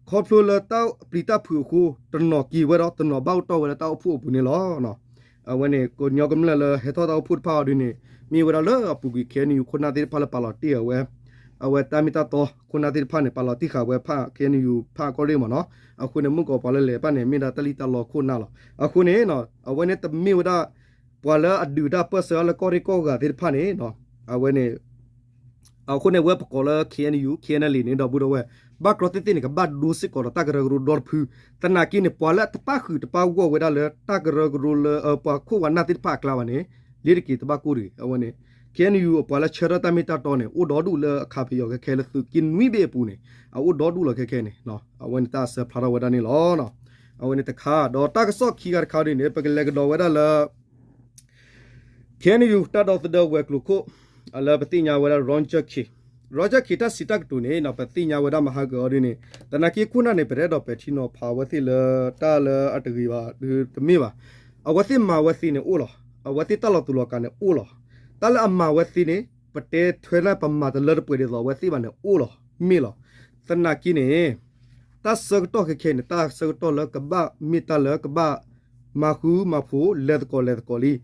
ခီဖျိလၢတၢ်ပျံၤတၢ်ဖုးအဃိ တနီၤက့ၤဝဲဒီး တနီၤဘၣ်အိၣ်တီၢ်ဝဲလၢတၢ်အိၣ်ဖှိၣ်အပူၤန့ၣ်လီၤ. အဝဲန့ၣ် ကညီကမျၢၢ်လၢဟဲထီၣ်တၢ်အိၣ်ဖှိၣ်တဖၣ်အီၤဒ်န့ၣ် မ့ၢ်ဝဲဒၣ်လၢအပူၤကွံာ် K N U ခိၣ်နၢ်သ့ၣ်တဖၣ်လၢပာ်လီၤတ့ၢ်အဝဲ အဝဲတၢ်မ့ၢ်တၢ်တီခိၣ်နၢ်သ့ၣ်တဖၣ်န့ၣ် ပာ်လီၤတ့ၢ်ဃာ်ဝဲဖၣ် K N U ဖၣ်ကီၢ်ရ့ၣ်မ့ၢ်နီၤ, အဃိန့ၣ် မုၢ်ကီးပှၤလၢလဲၤဘၣ်န့ၣ် မ့ၢ်ဒၣ်တၢ်လံၣ်တၢ်လီခိၣ်နၢ်လီၤ. အဃိန့ၣ် အဝဲန့ၣ်တမ့ၢ်ဝဲဒၣ် ပှၤလၢအဒုးတၢ်ပၢၢ်ဆၢလၢကီၢ်ရ့ၣ်ကီၢ်ဂၤသ့ၣ်တဖၣ်န့ၣ် အဝဲန့ၣ် အဃိန့ၣ် ဝဲပကိးလၢ K N U K N L A န့ၣ် ဒီပုၢ်ဒီဝဲၢ် ဘၣ်ကြီသ့ၣ်သ့ၣ်န့ၣ် ကဘၣ်ဒိစ့ၢ်ကီးဒီးတၢ်ကရၢကရိဒီတဖု, သနာ်က့န့ၣ် ပှၤလၢအတပၣ်ဃုာ်တပၣ်ဂီၢ်ဝဲဒၣ်လၢတၢ်ကရၢကရိလၢ ပှၤခိၣ်ပှၤနၢ်သ့ၣ်တဖၣ်အကျါဘၣ်န့ၣ် လ့တက့ၤတဘၣ်ကိၢ်တဂ့ၤ. အဝဲန့ၣ် K N U အပှၤလၢဆၢထၢၣ်တၢ်မ့ၢ်တၢ်တီန့ၣ် အိၣ်ဒီဒူၣ်လၢအခးပယီၤခဲခဲလၢသုးက့နွံဘ့ၣ်အပူၤန့ၣ် အအိၣ်ဒီဒူၣ်လီၤခဲခဲန့ၣ် အဝဲန့ၣ်တၢ်အစၢဖျါထီၣ်ဝဲဒၣ်န့ၣ်လီၤ. အဝဲန့ၣ်တခါ ဒီးတၢ်ကစီၣ်ခံဂၤတခါဒ်န့ၣ် ပကလဲၤကဒီးဝဲဒၣ်လၢ K N U တၢ်ဒီသဒၢဝဲၤကျိၤခိၣ် လၢပသ့ၣ်ညါဝဲဒၣ် Roger Khin, Roger Khin တၢ်စံးတၢ်ကတိၤန့ၣ် ပသ့ၣ်ညါဝဲဒၣ်မဟါကၢၤအီၤဒ်န့ၣ် သနာ်က့ခိၣ်နၢ်န့ၣ် ပတအဲၣ်ဒိးပဲာ်ထံနီၤဖးအဝဲသ့ၣ်လၢတၢ်လၢအတဂ့ၤဘၣ် တမ့ၢ်ဘၣ်. အဝဲသ့ၣ်မၤဝဲသ့န့ၣ်အိၣ်လီၤ. အဝဲသ့ၣ်တၢ်လီၤတူာ်လီၤကာ်န့ၣ်အိၣ်လီၤ. တၢ်လၢအမၤဝဲသ့န့ၣ် ပတဲထွဲလၢပမၤတလၢတပှဲၤဒ်သိးအဝဲသ့ၣ်ဘၣ်န့ၣ်အိၣ်လီၤ မ့ၢ်လီၤ. သနာ်က့န့ၣ် တၢ်ဆၢကတီၢ်ခဲခဲန့ၣ် တၢ်ဆၢကတီၢ်လၢကဘၣ်မ့ၢ်တၢ်လၢကဘၣ်မၤဃူမၤဖိး လဲၤသကိးလဲၤသကိးလံ.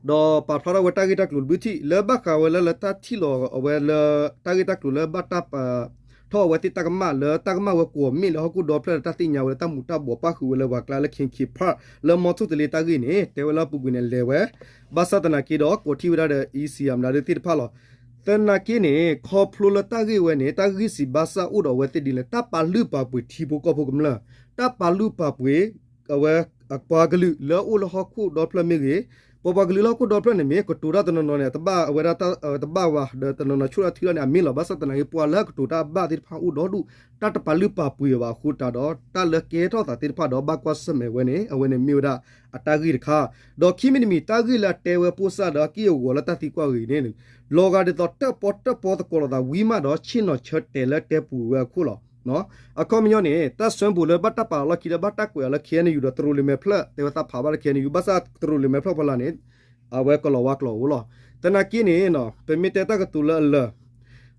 ဒီးပာ်ဖျါထီၣ်ဝဲတၢ်ဂ့ၢ်တၢ်ကျိၤတဘျုးထံၣ် လၢဘၣ်ဃးဝဲလၢလၢတၢ်ထံၣ်လီၤအဝဲလၢ တၢ်ဂ့ၢ်တၢ်ကျိၤလၢဘၣ်တၢ်ပာ်ထီၣ်အဝဲသ့ၣ်တၢ်ကမၣ်လၢတၢ်ကမၣ်ဝဲကွီၢ်မ့ၢ်လၢဟီၣ်ခိၣ်ဒီဖျၢၣ်လၢတၢ်သ့ၣ်ညါဝဲလၢတၢ်မူၤတၢ်ဘှီးပၣ်ဃုာ်ဝဲလၢပှၤကျါလၢ Khin Khin Park လၢမီထိၣ်တလ့တၢ်ဂ့ၢ်န့ၣ် တဲဝဲလၢအပူၤကွံာ်န့ၣ်လဲၤဝဲ ဘၣ်ဆၣ်သနာ်က့ဒီး ကိးထီၣ်ဝဲဒၣ်ဒီး အံၤစံယၤမနုၤသ့ၣ်တဖၣ်လီၤ. သနာ်က့န့ၣ် ခီဖျိလၢတၢ်ဂ့ၢ်ဝဲန့ၣ် တၢ်ဂ့ၢ်စံးဘၣ်ဆၣ်အိၣ်ဒီးအဝဲသ့ၣ်ဒ်လဲၣ် တၢ်ပာ်လုၢ်ပာ်ပှ့ၤထံဖိကီၢ်ဖိကမျၢၢ်, တၢ်ပာ်လုၢ်ပာ်ပှ့ၤ အဝဲအပှၤကလုာ်လၢအအိၣ်လၢဟီၣ်ခိၣ်ဒီဖျၢၣ်မ့ၢ်ဂ့ၤ, ပပှၤကလုာ်လၢဟီၣ်ခိၣ်ဒီဖျၢၣ်န့ၣ်မ့ၢ် ကတိၤတၢ်တနီၤနီၤန့ၣ် တဘၣ်ဝဲဒၣ်တၢ်တဘၣ်ဝဲ ဒီးတနီၤနီၤဆူၣ်ထီၣ်ထံထီၣ်န့ၣ် အမ့ၢ်လီၤ. ဘၣ်ဆၣ်သနာ်က့ ပှၤလၢအကတိၤတၢ်အဘၣ်သ့ၣ်တဖၣ်အိၣ်ဒီဒူၣ် တၢ်တပာ်လုၢ်ပာ်ပှ့ၤအီၤဘၣ်အဃိသတးဒီး တၢ်လၢကဲထီၣ်သးသ့ၣ်တဖၣ်ဒီးဘၣ်ကွၢ်ဆၢၣ်မဲာ်ဝဲန့ၣ် အဝဲန့ၣ်မ့ၢ်ဝဲဒၣ်အတၢ်ဂ့ၢ်တခါ, ဒီးခံမံၤတမံၤ တၢ်ဂ့ၢ်လၢအတဲဝဲပိၢ်စၢ်ဒီးအက့ၢ်အဂီၤလၢတၢ်သံကွၢ်ဂ့ၤန့ၣ် လီၤဂာ်ဒ်သိးတၢၣ်ပီတၢၣ်ပီသကိးလိာ်သးဝံၤမးဒီး ဆ့ၣ်နီၤဆၢတဲာ်လၢတဲပူၤဝဲအခိၣ်လီၤ. အခီပညီန့ၣ် တၢ်စွဲဘူးလၢဘၣ်တၢ်ပာ်အလီၢ်ခံဒီးဘၣ်တၢ်ကွဲးအီၤလၢ K N U ဒီးတရူးလံာ်မဲာ်ဖျၢၣ် တဲဝဲသးဖးဘၣ်လၢ K N U ဘၣ်ဆၣ်တရူးလံာ်မဲာ်ဖျၢၣ်ဖီလာ်န့ၣ် အဝဲကလီၤဝါကျိာ်ဧိၤလီၤ. သနာ်က့န့ၣ် ပမ့ၢ်တဲတၢ်ကတိၤလၢအလၢာ်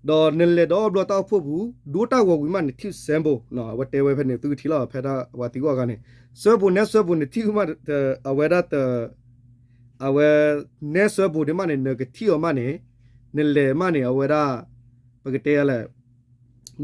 ဒီးနလဲၤဒီးဘျီတၢ်အိၣ်ဖှိၣ်ပူၤ ဒိတၢ်ဂီၤဝံၤမးန့ၣ်ထံၣ်စဲဘူး, အဝဲတဲဝဲဖဲန့ၣ် သုကထံၣ်လီၤ ဖဲဒၣ်အဝဲသံကွၢ်အခါန့ၣ် စွဲဘူးနဲစွဲဘူးန့ၣ်ထံၣ်မး အဝဲဒၣ်တ အဝဲ နဲစွဲဘူးဒံးမးန့ၣ် နကထံၣ်အီၤမးန့ၣ် နလဲၤမးန့ၣ် အဝဲဒၣ် ပကတဲလဲၣ်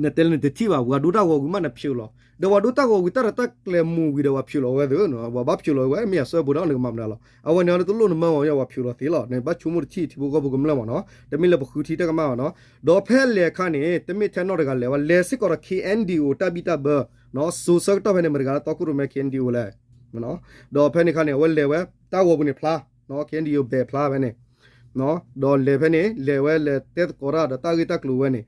နတဲလၢနတထံၣ်ဘၣ် ပှၤဒိတၢ်ဂီၤဝံၤမးနဖျိးလီၤ. ဒီးပှၤဒိတၢ်ဂီၤဝံၤ တၢ်ရဲၣ်တၢ်ကျဲၤမိၢ်ဝံၤဒီးပှၤဖျိးလီၤဝဲသ့ၣ်, ပှၤဘၣ်ဖျိးလီၤဝဲ မ့ၢ်ယၤစွဲဘူးဒီးနကမၤမနုၤလီၤ. အဝဲန့ၣ်လၢတလိၣ်နမၢဝဲ ပှၤဖျိးလီၤသ့လီၤ. နဘၣ်ဆိကမိၣ်တထံၣ်ထံဖိကီၢ်ဖိကမျၢၢ်မ့ၢ်နီၤ တမ့ၢ်လၢပဃုထံတၢ်ကမၣ်ဘၣ်နီၤ. ဒီးဖဲလဲၤအခါန့ၣ် တမ့ၢ်ထဲနီၢ်တဂၤလဲၤဘၣ် လဲၤစ့ၢ်ကီးဒီး K N D O တၢ်ဘံၣ်တၢ်ဘၢ စိၤဆၢကတီၢ်ဖဲန့ၣ် မတဂၤလၢတီခိၣ်ရိၣ်မဲ K N D O လဲၣ် ဒီးဖဲန့ၣ်အခါန့ၣ် အဝဲလဲၤဝဲ တၢ်ဂီၤပူၤန့ၣ်ဖျါ K N D O ဘဲးဖျါဖဲန့ၣ် ဒီးလဲၤဖဲန့ၣ် လဲၤဝဲလဲၤတဲသကိးတၢ်ဒီးတၢ်ဂ့ၢ်တၢ်ကျိၤဝဲန့ၣ်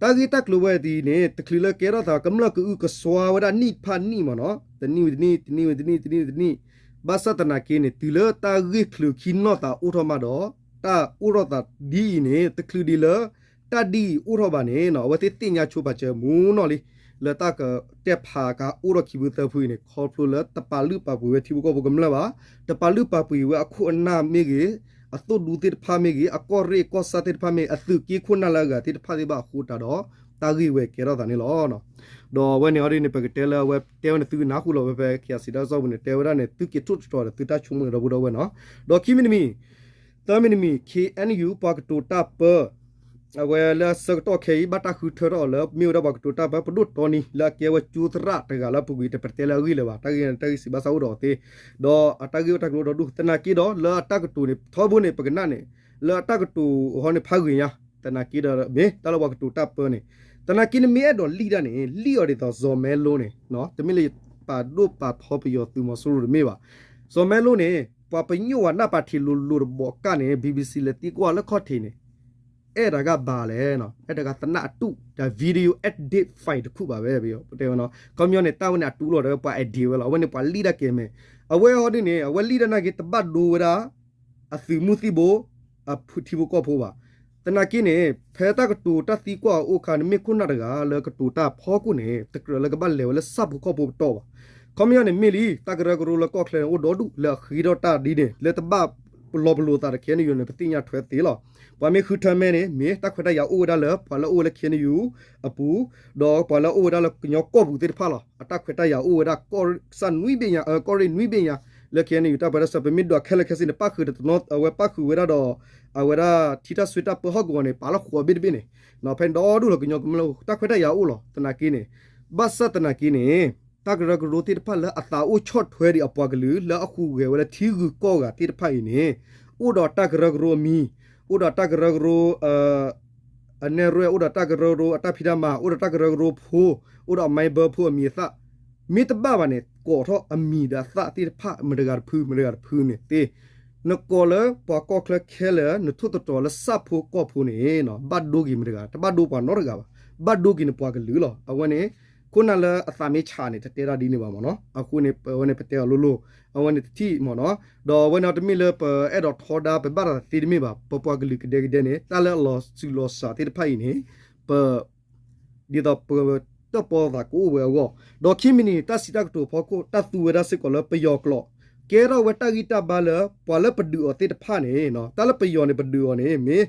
တၢ်ဂ့ၢ်တၢ်ကျိၤဝဲဒ်အံၤန့ၣ် တချုးလၢကဲထီၣ်သးကမျၢၢ်ကအုကစွါဝဲဒၣ်နံၣ်တဖၣ်နံၣ်မ့ၢ်နီၤ တနံၣ်ဝံၤတနံၣ် တနံၣ်ဝံၤတနံၣ် တနံၣ်ဝံၤတနံၣ် ဘၣ်ဆၣ်သနာ်က့န့ၣ် တုၤလၢတၢ်ဂ့ၢ်ချုးခံနီၢ်သးအိၣ်ထီၣ်မးဒီး တၢ်အိၣ်ထီၣ်သးဒ်အံၤန့ၣ် တချုးဒံးလၢ တၢ်ဒ်အံၤအိၣ်ထီၣ်ဘၣ်န့ၣ် အဝဲသ့ၣ်သ့ၣ်ညါဆိပာ်စၢၤမူနီၢ်လံ လၢတၢ်ကတဲဖးကအိၣ်ဒီးခံဖုသၢဖုအံၤန့ၣ် ခီဖျိလၢတပာ်လုၢ်ပာ်ပှ့ၤဝဲထံဖိကီၢ်ဖိကမျၢၢ်ဘၣ်, တပာ်လုၢ်ပာ်ပှ့ၤဝဲအခိၣ်အနၢ်မ့ၢ်ဂ့ၤ, အသိၣ်ဒူသ့ၣ်တဖၣ်မ့ၢ်ဂ့ၤ, အကီၢ်ရ့ၣ်ကီၢ်ဆၣ်သ့ၣ်တဖၣ်မ့ၢ်ဂ့ၤ, အသုးက့ခိၣ်နၢ်လၢအဂၤသ့ၣ်တဖၣ်သ့ၣ်တဖၣ်အဃိတၢ်ဒီး တၢ်ဂ့ၢ်ဝဲကဲထီၣ်သးန့ၣ်လီၤ. ဒီးအဝဲန့ၣ်အီၤဒ်န့ၣ် ပကတဲလၢအဝဲတဲဝဲန့ၣ် သုကနၢ်ဟူလီၤဝဲဖဲ ခ့ၣ်အစံးတၢ်ကစီၣ်ပူၤန့ၣ် တဲဝဲဒၣ်န့ၣ် သုက့ၤထိၣ်သတြီၤဒီးသုတၢ်ဆိကမိၣ်န့ၣ် ဒီပုၢ်ဒီဝဲၢ်နီၤ. ဒီးခံမံၤတမံၤ သၢမံၤတမံၤ ခ့ၣ်အဲၣ်ယူၣ် ပှၤကတိၤတၢ်ပၢ အဝဲလၢဆၢကတီၢ်ခဲအံၤ ဘၣ်တၢ်ဃုထၢထီၣ်အီၤလၢ မ့ၢ်ဝဲဒၣ်ပှၤကတိၤတၢ်ပၢ ပဒိၣ်တီနံ လၢအကဲဝဲကၠိသရၣ်တဂၤလၢအပူၤကွံာ် တပတဲလၢအဂ့ၢ်လၢၤဘၣ်, တၢ်ဂ့ၢ်တၢ်ဂ့ၢ်စံးဘၣ်ဆၣ်အိၣ်ဒီးအီၤသ့, ဒီးအတၢ်ဂ့ၢ်အိၣ်တၢ်ကတိၤဒီဒူၣ် သနာ်က့ဒီး လၢအတၢ်ကတိၤန့ၣ် ထီဘိန့ၣ် ပကနၣ်န့ၣ် လၢအတၢ်ကတိၤအဟီန့ၣ် ဖးဂ့ၤညါ, သနာ်က့ဒီး မ့ၢ်တၢ်လၢပှၤကတိၤတၢ်ပၢန့ၣ်, သနာ်က့န့ၣ်မ့ၢ်အဲၣ်ဒိးလံၣ်ဒၣ်န့ၣ် လံၣ်အီၤဒ်သိးစီၤမဲလိန့ၣ် တမ့ၢ်လၢပာ်ဒိၣ်ပာ်ထီပယီၤသုးမီၤစိရိၤတမ့ၢ်ဘၣ်. စီၤမဲလိန့ၣ် ပှၤပညိၣ်ဝဲနၢ်ပာ်ထံးလိၤလိၤတဘီးကၢ်န့ၣ် ဘံဘံစံလၢသံကွၢ်လၢခီၣ်ထံးန့ၣ် အဲၣ်တဂၤဘၣ်လဲၣ်, အဲၣ်တဂၤသနၣ်အတူၢ် တၢ် video edit file တခူၣ်ဘၣ်ဝဲ, ပတဲဝဲနီၤ ခီပညီန့ၣ် တၢ်ဝဲန့ၣ်အတူၢ်လီၤဒီးပှၤ edit ဝဲလီၤ, အဝဲန့ၣ်ပှၤလံၣ်ဒၣ်ကဲၤမဲာ်, အဝဲအီၤဒ်န့ၣ် အဝဲလံၣ်ဒၣ်နာ်က့ တဘၣ်ဒိဝဲဒၣ် အသုးမုၢ်သံၣ်ဘိ အထံဖိကီၢ်ဖိဘၣ်. သနာ်က့န့ၣ် ဖဲတၢ်ကတိၤတၢ်သံကွၢ်အအိၣ်အခါန့ၣ် မ့ၢ်ခိၣ်နၢ်တဂၤလၢကတိၤတၢ်ဖီခိၣ်န့ၣ် တကြၢးလၢကဘၣ်လဲၤဝဲလၢဆၣ်ဖိကီၢ်ဖိပတီၢ်ဘၣ်. ခီပညီန့ၣ်မ့ၢ်လံ တၢ်ကရၢကရိလၢကီၢ်ချၢန့ၣ် အိၣ်ဒီဒူၣ်လၢအဃ့ထီၣ်တၢ်ဒ်န့ၣ် လၢတဘၣ်လီၤပလိာ်သးဒီး ခ့ၣ်အဲၣ်ယူၣ်န့ၣ် ပသ့ၣ်ညါထွဲသ့လီၤ. ပှၤမ့ၢ်ဃုထၢမဲန့ၣ် မ့ၢ်တၢ်ခွဲးတၢ်ယာ်အိၣ်ဝဲဒၣ်လၢ ပှၤလၢအအိၣ်ဝဲလၢ ခ့ၣ်အဲၣ်ယူၣ်အပူၤ ဒီးပှၤလၢအအိၣ်ဝဲဒၣ်လၢကညီကီၢ်ပူၤသ့ၣ်တဖၣ်လီၤ. အတၢ်ခွဲးတၢ်ယာ်အိၣ်ဝဲဒၣ် ကီၢ်စၣ်နွံဘ့ၣ်ညါ ကီၢ်ရ့ၣ်နွံဘ့ၣ်ညါ လၢ ခ့ၣ်အဲၣ်ယူၣ် တၢ်ပၢတၢ်ဆှၢ ပမ့ၢ်ဒွးခဲလၢာ်ခဲဆ့န့ၣ် ပၣ်ဃုာ်တနီၤ အဝဲပၣ်ဃုာ်ဝဲဒၣ်ဒီး အဝဲဒၣ်ထံတၢ်စွ့တၢ်ပၢဟီၣ်ကဝီၤန့ၣ် ပာ်လီၤဃိးဘ့ၣ်တဘ့ၣ်န့ၣ် ဖဲန့ၣ်ဒီဒူၣ်လီၤ ကညီကမျၢၢ် တၢ်ခွဲးတၢ်ယာ်အိၣ်လီၤ. သနာ်က့န့ၣ် ဘၣ်ဆၣ်သနာ်က့န့ၣ် တၢ်ကရၢကရိသ့ၣ်တဖၣ်လၢအသးအိၣ်ဆီၣ်ထွဲဒံးအပှၤကလုာ် လၢအဟူးဂဲၤဝဲလၢထံဂုၤကီၢ်ဂၤသ့ၣ်တဖၣ်အံၤန့ၣ် အိၣ်ဒီးတၢ်ကရၢကရိအမံၤ, အိၣ်ဒီးတၢ်ကရၢကရိ အနဲၣ်ရွဲၣ်, အိၣ်ဒီးတၢ်ကရၢကရိအတၢ်ဖံးတၢ်မၤ, အိၣ်ဒီးတၢ်ကရၢကရိဖိ, အိၣ်ဒီးအမဲဘၢဖိအမံၤအသၣ်, မ့ၢ်တဘၣ်ဘၣ်န့ၣ် ကိးထီၣ်အမံၤဒီးအသၣ်သ့ၣ်တဖၣ် မတဂၤတဖု မတဂၤတဖုန့ၣ်သ့, နကိးလၢပှၤကီၢ်ချၢခဲလၢာ် နထိၣ်သတြီၤလၢဆၣ်ဖိကီၢ်ဖိန့ၣ် ဘၣ်ဒိက့ၤမတဂၤ, တဘၣ်ဒိပှၤနီတဂၤဘၣ်, ဘၣ်ဒိက့ၤနပှၤကလုာ်လီၤ. အဝဲန့ၣ် ခိၣ်နၢ်လၢအသးမ့ၢ်ဆးန့ၣ် တတဲတၢ်ဒ်န့ၣ်ဘၣ်မ့ၢ်နီၤ. အဃိန့ၣ် အဝဲန့ၣ်ပတဲအီၤလိၤလိၤ, အဝဲန့ၣ်တထံၣ်မ့ၢ်နီၤ. ဒီးအဝဲန့ၣ်တမ့ၢ်လၢပအဲၣ်ဒိးထီဒါပဘၣ်တၢ်သ့တမ့ၢ်ဘၣ်, ပပှၤကလုာ်ကဒဲကဒဲန့ၣ် တၢ်လၢအလီၤစုာ်လီၤစှၤသ့ၣ်တဖၣ်အံၤန့ၣ် ပ ဒ်သိးပတၢၣ်ပီသးကအိၣ်ဝဲအဂီၢ်, ဒီးခံမံၤန့ၣ် တၢ်စံးတၢ်ကတိၤဖီခိၣ် တၢ်သူဝဲဒၣ်စ့ၢ်ကီးလၢပယီၤကျိာ်, ကဲထီၣ်ဝဲတၢ်ဂံၢ်တၢ်ဘါလၢ ပှၤလၢပဒုးအီၤသ့ၣ်တဖၣ်န့ၣ်, တၢ်လၢပယီၤန့ၣ် ပဒုးအီၤန့ၣ် မ့ၢ်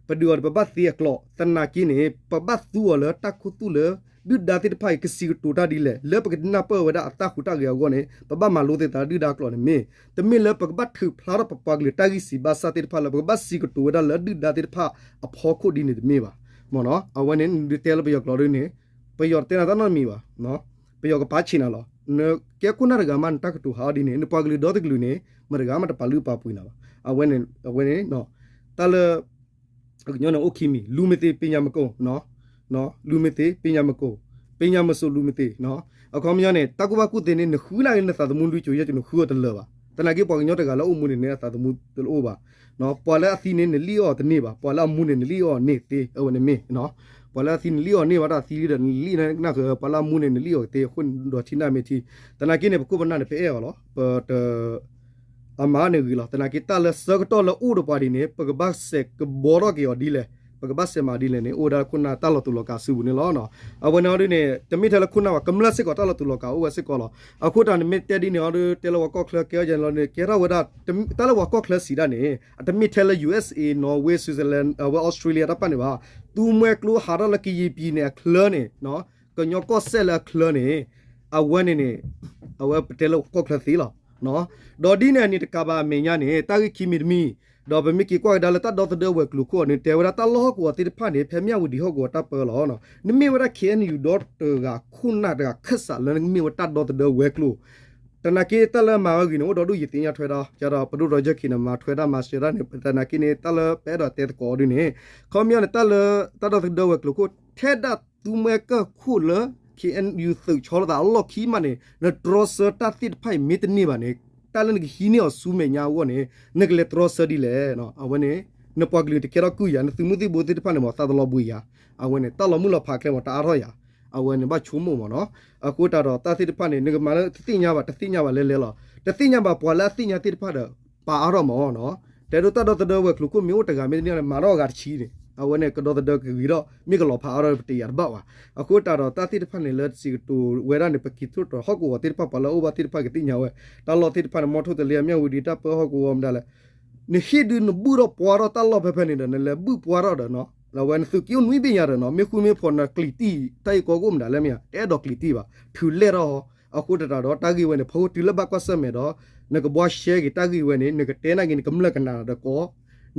ပဒုးအီၤန့ၣ် ပဘၣ်သ့အကျိာ်, သနာ်က့န့ၣ် ပဘၣ်သူအီၤလၢတၢ်ခူသူၣ်လၢ ဒုၣ်ဒါသ့ၣ်တဖၣ်အံၤ ကစံးကတိၤတၢ်ဒ်လဲၣ်, လၢပကနၢ်ပၢၢ်ဝဲဒၣ်အတၢ်ဟူးတၢ်ဂဲၤအဂီၢ်န့ၣ် ပဘၣ်မၤလိသ့သးဒုၣ်ဒါကျိာ်န့ၣ်မ့ၢ်, တမ့ၢ်လၢပကဘၣ်ထုးဖျါထီၣ်ပပှၤကလုာ်တၢ်ဂံၢ်စံးဘၣ်စၢ်သ့ၣ်တဖၣ်လၢ ပကဘၣ်စံးကတိၤဝဲဒၣ်လၢဒုၣ်ဒါသ့ၣ်တဖၣ်အဖီခိၣ်ဒ်န့ၣ်တမ့ၢ်ဘၣ်. မ့ၢ်နီၤ အဝဲန့ၣ် နဒုးတဲလၢပယီၤကျိာ်ဒ်န့ၣ် ပယီၤတတဲနၤတၢ်နီတမံၤဘၣ်, ပယီၤကပာ်ဆံးနၤလီၤ. နကဲခိၣ်နၢ်တဂၤမး နတၢ်ကတိၤဟးအီၤဒ်န့ၣ် နပှၤကလုာ်ဒီတကလုာ်န့ၣ် မတဂၤမးတပာ်လုၢ်ပာ်ပှ့ၤနၤဘၣ်. အဝဲန့ၣ် အဝဲန့ၣ် တၢ်လၢ ကညီန့ၣ်အိၣ်ခံမံၤ လူမ့ၢ်သ့ ပညးမကိၣ်, လူမ့ၢ်သ့ ပညးမကိၣ်, ပညးမစိလူမ့ၢ်သ့, အခီပညီန့ၣ် တၢ်ကူၣ်ဘၣ်ကူၣ်သ့န့ၣ် နဃုနၢ်ဂ့ၤ နသးသမူလွံၢ်ကၠိယဲၢ်ကၠိ နဃုအီၤတလၢာ်ဘၣ်. သနာ်က့ ပှၤကညီတဂၤလၢအိၣ်မူန့ၣ်န့ၣ် အသးသမူတအိၣ်ဘၣ်. ပှၤလၢအသံန့ၣ် နလံၣ်အီၤတန့ၢ်ဘၣ်, ပှၤလၢအမူန့ၣ် နလံၣ်အီၤန့ၢ်သ့, အဝဲန့ၣ်မ့ၢ် ပှၤလၢအသံန့ၣ် လံၣ်အီၤန့ၢ်ဘၣ်, တၢ်သံလံဒီး နလံၣ်နၢ်ဃၢၤ, ပှၤလၢအမူန့ၣ် နလံၣ်အီၤသ့, အဃိဒီးထံၣ်နၢ်မ့ၢ်ထံ, သနာ်က့န့ၣ် ပခိၣ်ပနၢ်န့ၣ် ပအဲၣ်အီၤလီၤ, ပတ အမၤန့ၣ်ဂ့ၤလီၤ. သနာ်က့ တၢ်လၢဆၢကတီၢ်လၢအိၣ်ဒီးပှၤဒ်န့ၣ် ပကဘၣ်စဲးကဘီထီၣ်က့ၤအီၤဒ်လဲၣ်, ပကဘၣ်စဲးမၤဒ်လဲၣ်န့ၣ် အိၣ်ဝဲဒၣ်ခိၣ်နၢ်တၢ်လီၤတူာ်လီၤကာ်စုပူၤန့ၣ်လီၤ. အဝဲန့ၣ်အီၤဒ်န့ၣ် တမ့ၢ်ထဲလၢခိၣ်နၢ်ဘၣ်, ကမျၢၢ်စ့ၢ်ကီး တၢ်လီၤတူာ်လီၤကာ်အိၣ်ဝဲစ့ၢ်ကီးလီၤ. အဃိတၢ်နမ့ၢ်တဲဒ်န့ၣ်အီၤဒီး တဲလၢပှၤကီၢ်ချၢကဲအီၤယဲၢ်န့ၣ်လီၤန့ၣ် ကဲထီၣ်ဝဲဒၣ် တၢ်လၢပှၤကီၢ်ချၢစံးဒၣ်န့ၣ် အတမ့ၢ်ထဲလၢ ယူၢ်အ့ၣ်စ့ၣ်, နီၣ်ဝ့, ဆွံၣ်စၢလၣ်, အဝဲ အီစထြ့လယါတၢ်ပၢန့ၣ်ဘၣ်. သူမှဲကျိဟးထီၣ်လၢကယံၤပံၤန့ၣ်အချၢန့ၣ် ကညီကီၢ်စဲၣ်လၢအချၢန့ၣ် အဝဲန့ၣ်န့ၣ် အဝဲပတဲလၢကီၢ်ချၢသ့လီၤ. ဒီးဒ်န့ၣ်အန့ၣ်တကးဘၣ်အမဲာ်ညါန့ၣ် တၢ်ဂ့ၢ်ခံမံၤတမံၤ, ဒီးပမ့ၢ်က့ၤကွၢ်ကဒါလၢတၢ်ဒီသဒၢဝဲၤကျိၤခိၣ်အီၤန့ၣ် တဲဝဲဒၣ်တၢ်လီၢ်ဟီၣ်ကဝီၤသ့ၣ်တဖၣ်န့ၣ် ဖဲမၠၣ်ဝတံၤဟီၣ်ကဝီၤတၢ်ပၢလီၤ. နမ့ၢ်ဝဲဒၣ် ခ့ၣ်အဲၣ်ယူၣ် ဒီတဂၤခိၣ်နၢ်တဂၤခၢၣ်စးလၢနကမ့ၢ်ဝဲတၢ်ဒီသဒၢဝဲၤကျိၤ သနာ်က့တၢ်လၢမၤဝဲအဂ့ၤန့ၣ် အိၣ်ဒီဒူၣ်ယသ့ၣ်ညါထွဲဒီး ကဒီးပဒိၣ်ဒီးယဲၢ်ခံန့ၣ် မၤထွဲဒၣ်မၤစၢၤဒၣ်န့ၣ် သနာ်က့န့ၣ် တၢ်လၢပအဲၣ်ဒိးတဲသကိးအီၤဒ်န့ၣ် ခီပညီန့ၣ် တၢ်လၢတၢ်ဒီသဒၢဝဲၤကျိၤခိၣ် ထဲဒၣ်သူမှဲကၢၢ်ခိၣ်လၢ ခ့ၣ်အဲၣ်ယူၣ် သုးဆီလိာ်သးအလီၢ်ခံမးန့ၣ် နတြီဆၢတၢ်သ့ၣ်တဖၣ်အံၤမ့ၢ်တန့ၢ်ဘၣ်န့ၣ် တၢ်လၢနကဟံးန့ၢ်အီၤဆူမဲာ်ညါအဂီၢ်န့ၣ် နကလဲၤတြီဆၢဒ်လဲၣ်. အဝဲန့ၣ် နပှၤကလုာ်တကဲထီၣ်ကုၢ်ယၤ နသုးမုၢ်သံၣ်ဘိသ့ၣ်တဖၣ်န့ၣ် မ့ၢ်သးတလီၤဘှံးယၤ အဝဲန့ၣ် တၢ်လီၤမုၢ်လီၤဖးကျဲမ့ၢ်တအါထီၣ်ယၤ အဝဲန့ၣ်ဘၣ်ဆိကမိၣ်မ့ၢ်နီၤ. အဃိတၢ်ဒီးတၢ်သ့ၣ်တဖၣ်န့ၣ် နကမၤလၢတသ့ၣ်ညါဘၣ် တသ့ၣ်ညါဘၣ်လဲၤလဲၤလီၤ. တသ့ၣ်ညါဘၣ်ပှၤလၢအသ့ၣ်ညါသ့ၣ်တဖၣ်ဒီး ပာ်အါထီၣ်မ့ၢ်နီၤ. တဲဒိတၢ်ဒီသဒၢဝဲၤကျိၤခိၣ်မ့ၢ်အိၣ်တဂၤမ့ၢ်တန့ၢ်န့ၣ် မၤထီၣ်အဂၤတဆံန့ၣ် အဝဲန့ၣ်ကဒီသဒၢကဂ့ၤထီၣ် မ့ၢ်ကလီၤဖးအါထီၣ်ပတယၤတဘၣ်ဘၣ်. အဃိသတးဒီး တၢ်သ့ၣ်တဖၣ်န့ၣ်လၢစံးကတိၤဝဲဒၣ်န့ၣ် ပက့ၤထီၣ်တီၤဟီၣ်ကဝီၤသ့ၣ်တဖၣ် ပှၤလၢအအိၣ်ဘၣ်သ့ၣ်တဖၣ်ကသ့ၣ်ညါဝဲ, တၢ်လီၢ်သ့ၣ်တဖၣ်န့ၣ် မီထိၣ်သလ့ၤအမၠၣ်ဝံၤဒံး တၢ်ပၢဟီၣ်ကဝီၤမတၤလဲၣ်, နဟ့ၣ်ဒုးနဘုၣ်ထီၣ်ပှၢ်ထီၣ်တၢ်လီၢ်ဖဲဖဲန့ၣ်ဒီး နလဲၤဘုၣ်ပှၢ်ထီၣ်ဒီးနီၤ အဝဲနသုးက့အိၣ်နွံဘ့ၣ်ညါဒီးနီၤ မ့ၢ်ဃူမ့ၢ်ဖိးနကျံၤတံၢ် တၢ်ဂ့ၢ်ကီကအိၣ်မတၤလဲၣ်မ့ၢ်ဧါ တအဲၣ်ဒိးကျံၤတံၢ်ဘၣ် ထုးလဲၣ်ထီၣ် အဃိသတးဒီး တၢ်ဂ့ၢ်ဝဲန့ၣ် ဖီခိၣ်တုၤလၢဘၣ်ကွၢ်ဆၢၣ်မဲာ်ဒီး နကဘှါရှဲက့ၤတၢ်ဂ့ၢ်ဝဲန့ၣ် နကတဲနာ်က့ၤ နကမျၢၢ်ကနၣ်ဒီးကီ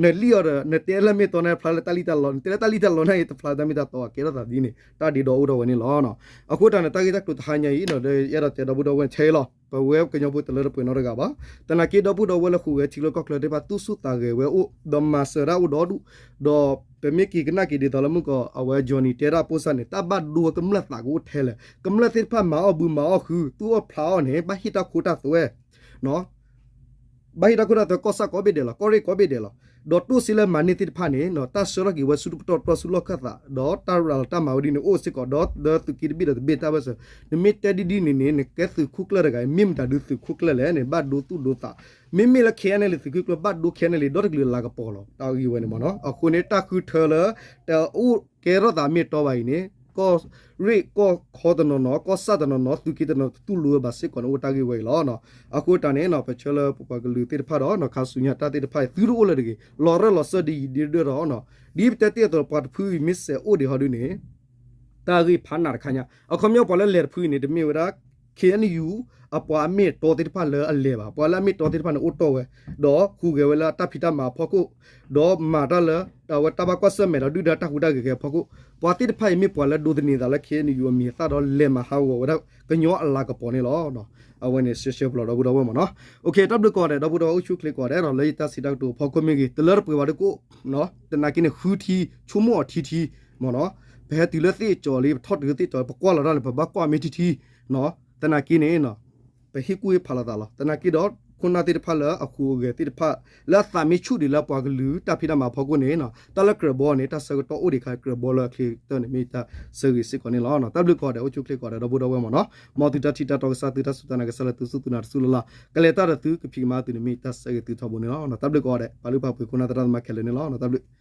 နလံၣ်အီၤဒီး နတဲလၢမ့ၢ်တီန့ၣ် ဖျါလၢတၢ်လံၣ်တၢ်လီ နတဲလၢတၢ်လံၣ်တၢ်လီန့ၣ် တဖျါလၢတၢ်မ့ၢ်တၢ်တီ အကဲထီၣ်သးဒ်န့ၣ် တၢ်ဒ့ဒီအိၣ်ထီၣ်ဝဲန့ၣ်လီၤ. အဃိတၢ်န့ၣ် တၢ်ဂ့ၢ်တၢ်ကျိၤတဟါညါအံၤဒီး ယအဲၣ်ဒိးတဲဒီပုၢ်ဒီဝဲၢ်ထဲအံၤလီၤ. ပဝဲကညီဖိတလၢတပှဲၤနီတဂၤဘၣ်. သနာ်က့ဒီပုၢ်ဒီဝဲၢ်လၢဟူးဂဲၤထံချၢကီၢ်ချၢသ့ၣ်တဖၣ် သူၣ်ဆူၣ်သးဂဲၤဝဲအိၣ် ဒီးမၤစၢၤတၢ်အိၣ်ဒီဒူၣ်, ဒီးပမ့ၢ်က့ၤကနၣ်က့ၤဒ်သိးလၢမုၢ်ကီး အဝဲ Johnny တဲဒၣ်ပိၢ်စၢ်န့ၣ် တၢ်ဘၣ်ဒိကမျၢၢ်သးကအိၣ်ထဲလဲၣ်, ကမျၢၢ်သ့ၣ်တဖၣ်မၤအီၣ်ဘုမၤအီၣ်ဟု သူၣ်အီၣ်ဖျးအီၣ်န့ၣ် ဘၣ်ဟ့ၣ်တၢ်ခိတၢ်သွဲ ဘၣ်ဟ့ၣ်တၢ်ခိတၢ်သွဲ ကီၢ်ဆၣ်ကိးဘ့ၣ်ဒဲးလီၤ, ကီၢ်ရ့ၣ်ကိးဘ့ၣ်ဒဲးလီၤ. ဒီးတိၢ်စ့လၢမၤန့ၢ်သ့ၣ်တဖၣ်န့ၣ် တၢ်ဆှၢထီၣ်က့ၤဝဲဆူတပတီၢ်တပတီၢ်ဆူလီၢ်ခၢၣ်သး ဒီးတၢ်ရၤလီၤတၢ်မၤဝဲဒ်န့ၣ်အိၣ်စ့ၢ်ကီး ဒီးလၢသုးက့တဘ့ၣ်ဒီးတဘ့ၣ်တၢ်ဘၢၣ်စၢၤ နမ့ၢ်တဲဒ်ဒ်န့ၣ်န့ၣ် နကဲသုးခိၣ်ကျၢၢ်တဂၤအံၤ မ့ၢ်မတၤဒုးသုးခိၣ်ကျၢၢ်လဲၣ်န့ၣ် ဘၣ်ဒိသူၣ်ဒိသး, မ့မ့ၢ်လၢ KNLA သုးခိၣ်ကျၢၢ် ဘၣ်ဒိ KNLA ဒီတကလုာ်အလၤကပီၤလီၤ. တၢ်ဂ့ၢ်ဝဲန့ၣ်မ့ၢ်နီၤ အဃိန့ၣ် တၢ်ဃုထၢလၢ တအိၣ်ကဲထီၣ်သးမ့ၢ်တီဘၣ်အံၤန့ၣ် ကီၢ်ရ့ၣ်ကီၢ်ခီတနီၤနီၤ ကီၢ်ဆၣ်တနီၤနီၤ သုးက့တနီၤ တတူၢ်လိာ်ဝဲဘၣ်စ့ၢ်ကီးန့ၣ် အိၣ်တၢ်ဂ့ၢ်ဝဲအံၤလီၤ. အဃိတၢ်န့ၣ် ပဆၢလၢပပှၤကလုာ်သ့ၣ်တဖၣ်ဒီး ခါဆူညါတၢ်သ့ၣ်တဖၣ်အံၤ သုတအိၣ်လၢၤတဂ့ၤ လီၤရၢၢ်လီၤစၢၤဒ်အံၤဒ်ဒၢဒီး ဒ်ပတဲတ့ၢ်အသိး ပှၤတဖုအံၤမ့ၢ်စဲးအိၣ်ဒံးဟီဒုန့ၣ် တၢ်ဂ့ၢ်ဖးနးတခါညါ အခီပညီပှၤလၢလဲၤတဖုအံၤန့ၣ် တမ့ၢ်ဝဲဒၣ် KNU အပှၤအမ့ၢ်အတီသ့ၣ်တဖၣ်လၢအလဲၤဘၣ်. ပှၤလၢအမ့ၢ်တီသ့ၣ်တဖၣ်န့ၣ်အိၣ်တီဝဲ ဒီးဟူးဂဲၤဝဲလၢတၢ်ဖံးတၢ်မၤအဖီခိၣ် ဒီးမၤတၢ်လၢ အဝဲတၢ်ဘၣ်ကွၢ်ဆၢၣ်မဲာ်ဒီးဒုၣ်ဒါတၢ်ဟူးတၢ်ဂဲၤက့ၤအဖီခိၣ် ပှၤသ့ၣ်တဖၣ်အံၤမ့ၢ်ပှၤလၢဒိးသန့ၤသးလၢ KNU အမံၤအသၣ်ဒီးလဲၤမၤဟးဂီၤဝဲဒၣ်ကညီအလၤကပီၤန့ၣ်လီၤ. အဝဲန့ၣ် ရှဲရှဲပျီၢ်ဒီပုၢ်ဒီဝဲၢ်မ့ၢ်နီၤ. တၢ်ဘျုးကိးဂၤဒဲး ဒီပုၢ်ဒီဝဲၢ်အိၣ်ဆူၣ်အိၣ်ချ့ကိးဂၤဒဲး လၢယတၢ်စံးတၢ်ကတိၤအဖီခိၣ်မ့ၢ်ဂ့ၤ တလၢတပှဲၤဘၣ်ဒုကအိၣ် သနာ်က့န့ၣ် ဃုထံ ဆိကမိၣ်အီၤထံထံ မ့ၢ်နီၤ. ပဟဲတုၤလၢသ့ၣ်ကၠီၤလံ ပထီၣ်တုၤလၢသ့ၣ်ကၠီၤလံ ပကွၢ်လီၤတၢ်န့ၣ် ပဘၣ်ကွၢ်မ့ၢ်ထံထံ သနာ်က့န့ၣ် ပဟ့ၣ်ကူၣ်ဟ့ၣ်ဖးလိာ်သးလီၤ. သနာ်က့ဒီး ခိၣ်နၢ်သ့ၣ်တဖၣ်လၢအဟူးအဂဲၤသ့ၣ်တဖၣ် လၢအသးမ့ၢ်ဆူၣ်ဒံးလၢပှၤကလုာ်တၢ်ဖံးတၢ်မၤအဖီခိၣ်န့ၣ် တၢ်လၢကြၢးဘီန့ၣ် တၢ်ဆၢကတီၢ်အိၣ်ဒံးခါ ကြၢးဘီလၢအချ့ကတၢၢ်န့ၣ် မ့ၢ်တၢ်ဆၢဂ့ၤစ့ၢ်ကီးန့ၣ်လီၤ. တၢ်ဘျုးကိးဂၤဒဲး အိၣ်ဆူၣ်အိၣ်ချ့ကိးဂၤဒဲး ဒီပုၢ်ဒီဝဲၢ်မ့ၢ်နီၤ. မ်သုတၢ်ထံၣ်တၢ်တီကစၢ် သုတၢ်စူၢ်တၢ်နာ်ကစၢ်လၢသုစူၢ်သုနာ်တစူၢ်လၢ်လၢ် ကလဲၤတၢ်ဒီးသုကဖံးကမၤသုန့ၣ် မ့ၢ်တၢ်ဆၢဂ့ၤသုထီဘိန့ၣ်လီၤ. တၢ်ဘျုးကိးဂၤဒဲး ပာ်လုၢ်ပာ်ပှ့ၤခိၣ်နၢ်သရၣ်သမါခဲလၢာ်န့ၣ်လီၤ. တၢ်ဘျုး